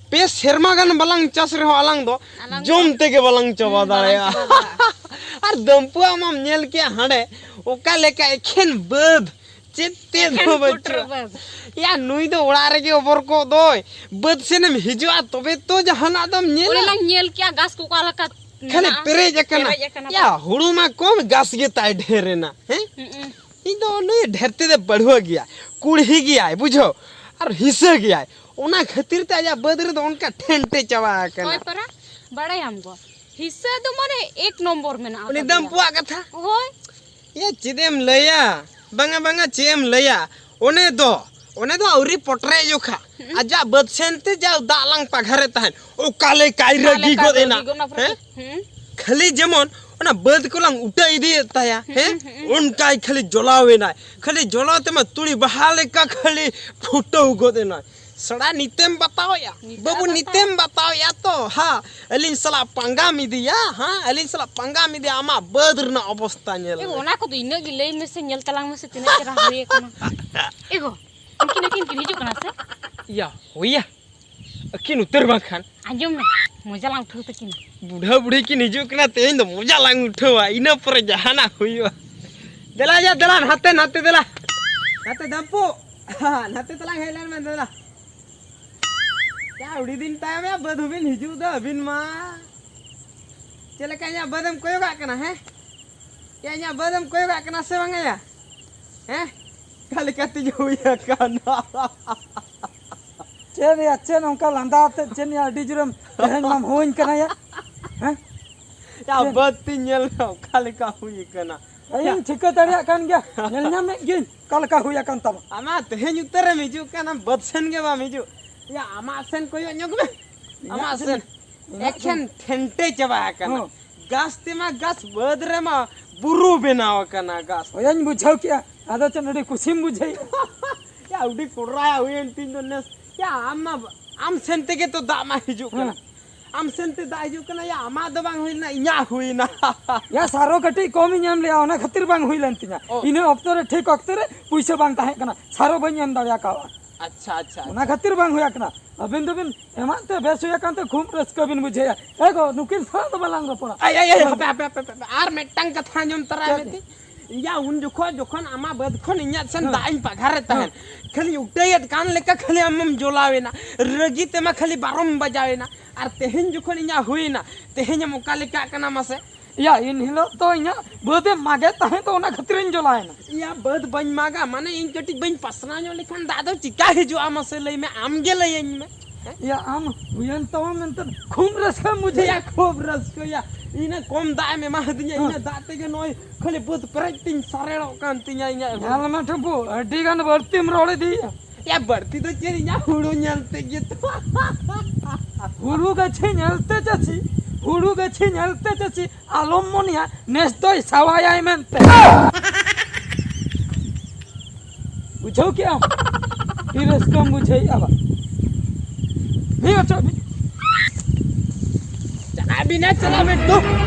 ᱯᱮ ᱥᱮᱨᱢᱟ ᱜᱟᱱ ᱵᱟᱞᱟᱝ ᱪᱟᱥ ᱨᱮᱦᱚᱸ ᱟᱞᱟᱝ ᱫᱚ ᱟᱞᱟᱝ ᱡᱚᱢ ᱫᱚ ᱛᱮᱜᱮ ᱵᱟᱞᱟᱝ ᱪᱟᱵᱟ ᱦᱩᱸ, ᱵᱟᱞᱟᱝ ᱫᱟᱲᱮᱭᱟᱜᱼᱟ᱾ ᱪᱟᱵᱟ ᱫᱟᱲᱮᱭᱟᱜᱼᱟ᱾ ᱟᱨ ᱫᱟᱹᱢᱯᱩᱣᱟᱜ ᱢᱟᱢ ᱧᱮᱞ ᱠᱮᱜᱼᱟ ᱦᱟᱸᱰᱮ, ᱚᱠᱟ ᱞᱮᱠᱟ ᱮᱠᱷᱮᱱ ᱵᱟᱹᱫᱽ, ᱪᱮᱫ ᱛᱮᱫ ᱮᱠᱷᱮᱱ ᱦᱚᱸ ᱯᱩᱴᱩᱨ ᱵᱟᱹᱪᱩᱜᱼᱟ᱾ ᱵᱟᱹᱫᱽ᱾ ᱭᱟ, ᱱᱩᱭ ᱫᱚ ᱚᱲᱟᱜ ᱨᱮᱜᱮ ᱚᱵᱚᱨ ᱠᱚᱜ ᱫᱚᱭ᱾ ᱵᱟᱹᱫᱽ ᱥᱮᱱᱮᱢ ᱦᱤᱡᱩᱜᱼᱟ ᱛᱚᱵᱮ ᱛᱚ ᱡᱟᱦᱟᱱᱟᱜ ᱫᱚᱢ ᱧᱮᱞᱟ᱾ ᱚᱸᱰᱮ ᱞᱟᱝ ᱧᱮᱞ ᱠᱮᱜᱼᱟ ᱜᱷᱟᱥ ᱠᱚ ᱚᱠᱟ ᱞᱮᱠᱟ ᱠᱷᱟᱹᱞᱤ ᱢᱮᱱᱟᱜᱼᱟ᱾ ᱯᱮᱨᱮᱡ ᱟᱠᱟᱱᱟ᱾ ᱯᱮᱨᱮᱡ ᱟᱠᱟᱱᱟ ᱭᱟ, ᱛᱚ᱾ ᱦᱩᱲᱩ ᱢᱟ ᱠᱚᱢ, ᱜᱷᱟᱥ ᱜᱮ ᱛᱟᱭ ᱰᱷᱮᱨ ᱮᱱᱟ, ᱦᱮᱸ? ᱦᱩᱸ᱾ ᱤᱧ ᱫᱚ ᱱᱩᱭ ᱰᱷᱮᱨ ᱛᱮᱫᱚ ᱯᱟᱹᱲᱦᱩᱣᱟᱹ ᱜᱮᱭᱟ, ᱠᱩᱲᱦᱤ ᱜᱮᱭᱟᱭ, ᱵᱩᱡᱷᱟᱹᱣ, ᱟᱨ ᱦᱤᱥᱟᱹ ᱜᱮᱭᱟᱭ᱾ ᱚᱱᱟ ᱠᱷᱟᱹᱛᱤᱨ ᱛᱮ ᱟᱡᱟᱜ ᱵᱟᱹᱫᱽ ᱨᱮᱫᱚ ᱚᱱᱠᱟ ᱴᱷᱮᱱᱴᱮ ᱪᱟᱵᱟ ᱟᱠᱟᱱᱟ᱾ ᱦᱳᱭ ᱯᱟᱨᱟ, ᱵᱟᱲᱟᱭᱟᱢ ᱜᱚ, ᱦᱤᱥᱟᱹ ᱫᱚ ᱢᱟᱱᱮ ᱮᱠ ᱱᱚᱢᱵᱚᱨ ᱢᱮᱱᱟᱜᱼᱟ ᱩᱱᱤ ᱛᱟᱵᱚᱱᱟ᱾ ᱫᱟᱹᱢᱯᱩᱣᱟᱜ ᱠᱟᱛᱷᱟ᱾ ᱦᱳᱭ᱾ ᱭᱟ, ᱪᱮᱫ ᱮᱢ ᱞᱟᱹᱭᱟ? ᱵᱟᱝᱟ, ᱵᱟᱝᱟ, ᱪᱮᱫ ᱮᱢ ᱞᱟᱹᱭᱟ? ᱚᱱᱮ ᱫᱚ, ᱚᱱᱮ ᱫᱚ ᱟᱹᱣᱨᱤ ᱯᱚᱴᱨᱮ ᱡᱚᱠᱷᱟ᱾ ᱦᱩᱸ᱾ ᱟᱡᱟᱜ ᱵᱟᱹᱫᱽ ᱥᱮᱱ ᱛᱮ ᱡᱟ ᱫᱟᱜ ᱞᱟᱝ ᱯᱟᱜᱷᱟᱨᱮᱫ ᱛᱟᱦᱮᱸᱫ, ᱚᱠᱟ ᱞᱮᱠᱟᱭ ᱚᱠᱟ ᱨᱟᱹᱜᱤ ᱞᱮᱠᱟ ᱜᱚᱫ ᱮᱱᱟ᱾ ᱨᱟᱹᱜᱤ ᱜᱚᱫ ᱮᱱᱟ ᱯᱩᱨᱟᱹ᱾ ᱦᱮᱸ? ᱦᱩᱸ᱾ ᱠᱷᱟᱹᱞᱤ ᱡᱮᱢᱚᱱ ᱚᱱᱟ ᱵᱟᱹᱫᱽ ᱠᱚᱞᱟᱝ ᱩᱴᱟᱹ ᱤᱫᱤᱭᱮᱫ ᱛᱟᱭᱟ, ᱦᱩᱸ, ᱦᱮᱸ? ᱦᱩᱸ᱾ ᱚᱱᱠᱟᱭ ᱠᱷᱟᱹᱞᱤ ᱡᱚᱞᱟᱣ ᱮᱱᱟᱭ᱾ ᱠᱷᱟᱹᱞᱤ ᱡᱚᱞᱟᱣ ᱛᱮᱢᱟ ᱛᱩᱲᱤ ᱵᱟᱦᱟ ᱞᱮᱠᱟ ᱠᱷᱟᱹᱞᱤ ᱯᱷᱩᱴᱟᱹᱣ ᱜᱚᱫ ᱮᱱᱟᱭ᱾ ᱥᱮᱬᱟ ᱱᱤᱛᱮᱢ ᱵᱟᱛᱟᱣᱮᱜᱼᱟ? ᱱᱤᱛᱮᱢ ᱵᱟᱹᱵᱩ, ᱵᱟᱛᱟᱣ᱾ ᱱᱤᱛᱮᱢ ᱵᱟᱛᱟᱣᱮᱜᱼᱟ ᱛᱚ? ᱦᱟ, ᱟᱹᱞᱤᱧ ᱥᱟᱞᱟᱜ ᱯᱟᱸᱜᱟᱢ ᱤᱫᱤᱭᱟ? ᱦᱟ, ᱟᱹᱞᱤᱧ ᱥᱟᱞᱟᱜ ᱯᱟᱸᱜᱟᱢ ᱤᱫᱤᱭᱟ? ᱟᱢᱟᱜ ᱵᱟᱹᱫᱽ ᱨᱮᱱᱟᱜ ᱚᱵᱚᱥᱛᱟ ᱧᱮᱞ ᱮ ᱢᱮ᱾ ᱜᱚ, ᱚᱱᱟ ᱠᱚᱫᱚ ᱤᱱᱟᱹᱜ ᱜᱮ ᱞᱟᱹᱭ ᱢᱮᱥᱮ, ᱧᱮᱞ ᱛᱟᱞᱟᱝ ᱢᱮᱥᱮ ᱛᱤᱱᱟᱹᱜ ᱪᱮᱦᱨᱟ ᱦᱩᱭ ᱟᱠᱟᱱᱟ᱾ ᱮ ᱜᱚ, ᱩᱱᱠᱤᱱ ᱟᱹᱠᱤᱱ ᱠᱤᱱ ᱦᱤᱡᱩᱜ ᱠᱟᱱᱟ ᱥᱮ? ᱭᱟ, ᱦᱳᱭᱟ, ᱟᱹᱠᱤᱱ ᱩᱛᱟᱹᱨ ᱵᱟᱝᱠᱷᱟᱱ᱾ ᱟᱸᱡᱚᱢ ᱢᱮ, ᱢᱚᱡᱟ ᱞᱟᱝ ᱩᱴᱷᱟᱹᱣ ᱛᱟᱹᱠᱤᱱᱟ᱾ ᱵᱩᱰᱷᱟᱹ ᱵᱩᱲᱦᱤ ᱠᱤᱱ ᱦᱤᱡᱩᱜ ᱠᱟᱱᱟ, ᱛᱮᱦᱮᱧ ᱫᱚ ᱢᱚᱡᱟ ᱞᱟᱝ ᱩᱴᱷᱟᱹᱣᱟ, ᱤᱱᱟᱹ ᱯᱚᱨᱮ ᱡᱟᱦᱟᱱᱟᱜ ᱦᱩᱭᱩᱜᱼᱟ᱾ ᱫᱮᱞᱟ ᱭᱟ, ᱫᱮᱞᱟ, ᱱᱟᱛᱮ, ᱱᱟᱛᱮ, ᱫᱮᱞᱟ᱾ ᱱᱟᱛᱮ ᱫᱟᱢᱯᱩ, ᱱᱟᱛᱮ ᱛᱟᱞᱟᱝ ᱦᱮᱡ ᱞᱮᱱ ᱢᱮ, ᱫᱮᱞᱟ᱾ ᱭᱟ, ᱟᱹᱰᱤ ᱫᱤᱱ ᱛᱟᱭᱚᱢ ᱭᱟ, ᱵᱟᱹᱫᱽ ᱦᱚᱸᱵᱤᱱ ᱦᱤᱡᱩᱜ ᱫᱚ ᱟᱹᱵᱤᱱ ᱢᱟ᱾ ᱪᱮᱫ ᱞᱮᱠᱟ ᱤᱧᱟᱹᱜ ᱵᱟᱹᱫᱽ ᱮᱢ ᱠᱚᱭᱚᱜᱟᱜ ᱠᱟᱱᱟ, ᱦᱮᱸ? ᱭᱟ, ᱤᱧᱟᱹᱜ ᱵᱟᱹᱫᱽ ᱮᱢ ᱠᱚᱭᱚᱜᱟᱜ ᱠᱟᱱᱟ ᱥᱮ ᱵᱟᱝᱟ ᱭᱟ? ᱦᱮᱸ? ᱚᱠᱟ ᱞᱮᱠᱟ ᱛᱮᱧ ᱦᱩᱭ ᱟᱠᱟᱱᱟ? ᱪᱮᱫ ᱭᱟ, ᱪᱮᱫ ᱚᱱᱠᱟ ᱞᱟᱸᱫᱟ ᱟᱛᱮᱫ ᱪᱮᱫ ᱭᱟ, ᱟᱹᱰᱤ ᱡᱳᱨᱮᱢ ᱛᱮᱦᱮᱧ ᱢᱟᱢ ᱦᱩᱭ ᱠᱟᱱᱟ ᱭᱟ? ᱦᱮᱸ? ᱭᱟ, ᱪᱮᱫ? ᱵᱟᱹᱫᱽ ᱛᱤᱧ ᱧᱮᱞ ᱢᱮ ᱚᱠᱟ ᱞᱮᱠᱟ ᱦᱩᱭ ᱟᱠᱟᱱᱟ᱾ ᱤᱧ ᱴᱷᱤᱠᱟᱹ ᱫᱟᱲᱮᱭᱟᱜ ᱠᱟᱱ ᱜᱮᱭᱟ, ᱧᱮᱞ ᱧᱟᱢᱮᱫ ᱜᱤᱭᱟᱹᱧ ᱚᱠᱟ ᱞᱮᱠᱟ ᱦᱩᱭ ᱟᱠᱟᱱ ᱛᱟᱢᱟ᱾ ᱟᱢᱟ ᱛᱮᱦᱮᱧ ᱩᱛᱟᱹᱨᱮᱢ ᱦᱤᱡᱩᱜ ᱠᱟᱱᱟ, ᱵᱟᱹᱫᱽ ᱥᱮᱱ ᱜᱮ ᱵᱟᱢ ᱦᱤᱡᱩᱜ᱾ ᱭᱟ, ᱟᱢᱟᱜ ᱥᱮᱱ ᱠᱚᱭᱚᱜ ᱧᱚᱜ ᱢᱮ, ᱤᱧᱟᱹᱜ ᱟᱢᱟᱜ ᱥᱮᱱ, ᱥᱮᱱ᱾ ᱤᱧᱟᱹᱜ ᱮᱠᱷᱮᱱ ᱥᱮᱱ᱾ ᱴᱷᱮᱱᱴᱮ ᱪᱟᱵᱟ ᱟᱠᱟᱱᱟ᱾ ᱦᱚᱸ᱾ ᱜᱷᱟᱥ ᱛᱮᱢᱟ ᱜᱷᱟᱥ, ᱵᱟᱹᱫᱽ ᱨᱮᱢᱟ ᱵᱩᱨᱩ ᱵᱮᱱᱟᱣ ᱟᱠᱟᱱᱟ ᱜᱷᱟᱥ᱾ ᱦᱳᱭ, ᱤᱧ ᱵᱩᱡᱷᱟᱹᱣ ᱠᱮᱜᱼᱟ᱾ ᱟᱫᱚ ᱪᱮᱫ ᱟᱹᱰᱤ ᱠᱩᱥᱤᱢ ᱵᱩᱡᱷᱟᱹᱣᱮᱫᱼᱟ? ᱭᱟ, ᱟᱹᱰᱤ ᱠᱚᱰᱨᱟᱭᱟ ᱦᱩᱭᱮᱱ ᱛᱤᱧ ᱫᱚ ᱱᱮᱥ᱾ ᱭᱟ, ᱟᱢ ᱢᱟ, ᱟᱢ ᱥᱮᱱ ᱛᱮᱜᱮ ᱛᱚ ᱫᱟᱜ ᱢᱟ ᱦᱤᱡᱩᱜ ᱠᱟᱱᱟ᱾ ᱦᱮᱸ᱾ ᱟᱢ ᱥᱮᱱ ᱛᱮ ᱫᱟᱜ ᱦᱤᱡᱩᱜ ᱠᱟᱱᱟ, ᱭᱟ, ᱟᱢᱟᱜ ᱫᱚ ᱵᱟᱝ ᱦᱩᱭ ᱞᱮᱱᱟ, ᱤᱧᱟᱹᱜ ᱦᱩᱭᱱᱟ᱾ ᱭᱟ, ᱥᱟᱨᱚ ᱠᱟᱹᱴᱤᱡ ᱠᱚᱢᱤᱧ ᱮᱢ ᱞᱮᱜᱼᱟ, ᱚᱱᱟ ᱠᱷᱟᱹᱛᱤᱨ ᱵᱟᱝ ᱦᱩᱭ ᱞᱮᱱ ᱛᱤᱧᱟ᱾ ᱚ᱾ ᱤᱱᱟᱹ ᱚᱠᱛᱚ ᱨᱮ, ᱴᱷᱤᱠ ᱚᱠᱛᱚ ᱨᱮ ᱯᱩᱭᱥᱟᱹ ᱵᱟᱝ ᱛᱟᱦᱮᱸ ᱠᱟᱱᱟ, ᱥᱟᱨᱚ ᱵᱟᱹᱧ ᱮᱢ ᱫᱟᱲᱮ ᱟᱠᱟᱣᱟ᱾ ᱟᱪᱪᱷᱟ, ᱟᱪᱪᱷᱟ, ᱚᱱᱟ ᱟᱪᱪᱷᱟ᱾ ᱠᱷᱟᱹᱛᱤᱨ ᱵᱟᱝ ᱦᱩᱭ ᱟᱠᱟᱱᱟ᱾ ᱟᱹᱵᱤᱱ ᱫᱚᱵᱤᱱ ᱮᱢᱟᱜ ᱛᱮ ᱵᱮᱥ ᱦᱩᱭ ᱟᱠᱟᱱ ᱛᱮ ᱠᱷᱩᱵ ᱨᱟᱹᱥᱠᱟᱹ ᱵᱤᱱ ᱵᱩᱡᱷᱟᱹᱣᱟ᱾ ᱮ ᱜᱚ, ᱱᱩᱠᱤᱱ ᱥᱟᱶ ᱫᱚ ᱵᱟᱞᱟᱝ ᱨᱚᱯᱚᱲᱟ᱾ ᱟᱭ, ᱟᱭ, ᱟᱭ, ᱦᱟᱯᱮ, ᱦᱟᱯᱮ, ᱦᱟᱯᱮ, ᱦᱟᱯᱮ, ᱟᱨ ᱢᱤᱫᱴᱟᱝ ᱠᱟᱛᱷᱟ ᱟᱸᱡᱚᱢ ᱛᱟᱨᱟᱭ ᱪᱮᱫ? ᱢᱮ ᱛᱤᱧ᱾ ᱭᱟ, ᱩᱱ ᱡᱚᱠᱷᱚᱱ, ᱡᱚᱠᱷᱚᱱ ᱟᱢᱟᱜ ᱵᱟᱹᱫᱽ ᱠᱷᱚᱱ ᱤᱧᱟᱹᱜ ᱥᱮᱱ ᱦᱮᱸ᱾ ᱫᱟᱜ ᱤᱧ ᱯᱟᱜᱷᱟᱨᱮᱫ ᱛᱟᱦᱮᱸᱫ, ᱦᱮᱸ᱾ ᱠᱷᱟᱹᱞᱤ ᱩᱴᱟᱹᱭᱮᱫ ᱠᱟᱱ ᱞᱮᱠᱟ ᱠᱷᱟᱹᱞᱤ ᱟᱢᱮᱢ ᱡᱚᱞᱟᱣᱮᱱᱟ, ᱨᱟᱹᱜᱤ ᱛᱮᱢᱟ ᱠᱷᱟᱹᱞᱤ ᱵᱟᱨᱚᱢ ᱵᱟᱡᱟᱣᱮᱱᱟ, ᱟᱨ ᱛᱮᱦᱮᱧ ᱡᱚᱠᱷᱚᱱ ᱤᱧᱟᱹᱜ ᱦᱩᱭᱮᱱᱟ, ᱛᱮᱦᱮᱧ ᱮᱢ ᱚᱠᱟ ᱞᱮᱠᱟᱜ ᱠᱟᱱᱟ ᱢᱟᱥᱮ? ᱭᱟ, ᱮᱱ ᱦᱤᱞᱳᱜ ᱫᱚ ᱤᱧᱟᱹᱜ ᱵᱟᱹᱫᱽ ᱮ ᱢᱟᱜᱮᱫ ᱛᱟᱦᱮᱸᱫ ᱫᱚ, ᱚᱱᱟ ᱠᱷᱟᱹᱛᱤᱨᱤᱧ ᱡᱚᱞᱟᱭᱮᱱᱟ᱾ ᱭᱟ, ᱵᱟᱹᱫᱽ ᱵᱟᱹᱧ ᱢᱟᱜᱟ, ᱢᱟᱱᱮ ᱤᱧ ᱠᱟᱹᱴᱤᱡ ᱵᱟᱹᱧ ᱯᱟᱥᱱᱟᱣ ᱧᱚᱜ ᱞᱮᱠᱷᱟᱱ ᱫᱟᱜ ᱫᱚ ᱪᱤᱠᱟ ᱦᱤᱡᱩᱜᱼᱟ ᱢᱟᱥᱮ ᱞᱟᱹᱭ ᱢᱮ, ᱟᱢ ᱜᱮ ᱞᱟᱹᱭᱟᱹᱧ ᱢᱮ᱾ ᱦᱮᱸ? ᱭᱟ, ᱟᱢ ᱦᱩᱭᱮᱱ ᱛᱟᱢᱟ ᱢᱮᱱᱛᱮ ᱠᱷᱩᱵ ᱨᱟᱹᱥᱠᱟᱹᱢ ᱵᱩᱡᱷᱟᱹᱣᱟ᱾ ᱭᱟ, ᱠᱷᱩᱵ ᱨᱟᱹᱥᱠᱟᱹ ᱭᱟ, ᱤᱱᱟᱹ ᱠᱚᱢ ᱫᱟᱜ ᱮᱢ ᱮᱢᱟ ᱦᱟᱹᱫᱤᱧᱟ, ᱦᱮᱸ᱾ ᱤᱱᱟᱹ ᱫᱟᱜ ᱛᱮᱜᱮ ᱱᱚᱜᱼᱚᱭ ᱠᱷᱟᱹᱞᱤ ᱵᱟᱹᱫᱽ ᱯᱮᱨᱮᱡ ᱛᱤᱧ ᱥᱟᱨᱮᱲᱚᱜ ᱠᱟᱱ ᱛᱤᱧᱟ ᱤᱧᱟᱹᱜ᱾ ᱧᱮᱞ ᱢᱮ ᱴᱷᱩᱢᱯᱩ, ᱟᱹᱰᱤ ᱜᱟᱱ ᱵᱟᱹᱲᱛᱤᱢ ᱨᱚᱲ ᱤᱫᱤᱭᱮᱜᱼᱟ᱾ ᱭᱟ, ᱵᱟᱹᱲᱛᱤ ᱫᱚ ᱪᱮᱫ, ᱤᱧᱟᱹᱜ ᱦᱩᱲᱩ ᱧᱮᱞ ᱛᱮᱜᱮ ᱛᱚ᱾ ᱦᱩᱲᱩ ᱜᱟᱹᱪᱷᱤ ᱧᱮᱞᱛᱮ ᱪᱟᱹᱥᱤ, ᱦᱩᱲᱩ ᱜᱟᱹᱪᱷᱤ ᱧᱮᱞᱛᱮ ᱪᱟᱹᱥᱤ, ᱟᱞᱚᱢ ᱢᱚᱱᱮᱭᱟ ᱱᱮᱥ ᱫᱚᱭ ᱥᱟᱣᱟᱭᱟᱭ ᱢᱮᱱᱛᱮ᱾ ᱵᱩᱡᱷᱟᱹᱣ ᱠᱮᱜᱼᱟᱢ? ᱟᱹᱰᱤ ᱨᱟᱹᱥᱠᱟᱹᱢ ᱵᱩᱡᱷᱟᱹᱣᱮᱫᱼᱟ ᱵᱟ? ᱦᱮᱸ, ᱚᱪᱚᱜ ᱢᱮ᱾ ᱪᱟᱞᱟᱜ ᱵᱤᱱ, ᱪᱟᱞᱟᱜ ᱵᱤᱱ, ᱫᱩ,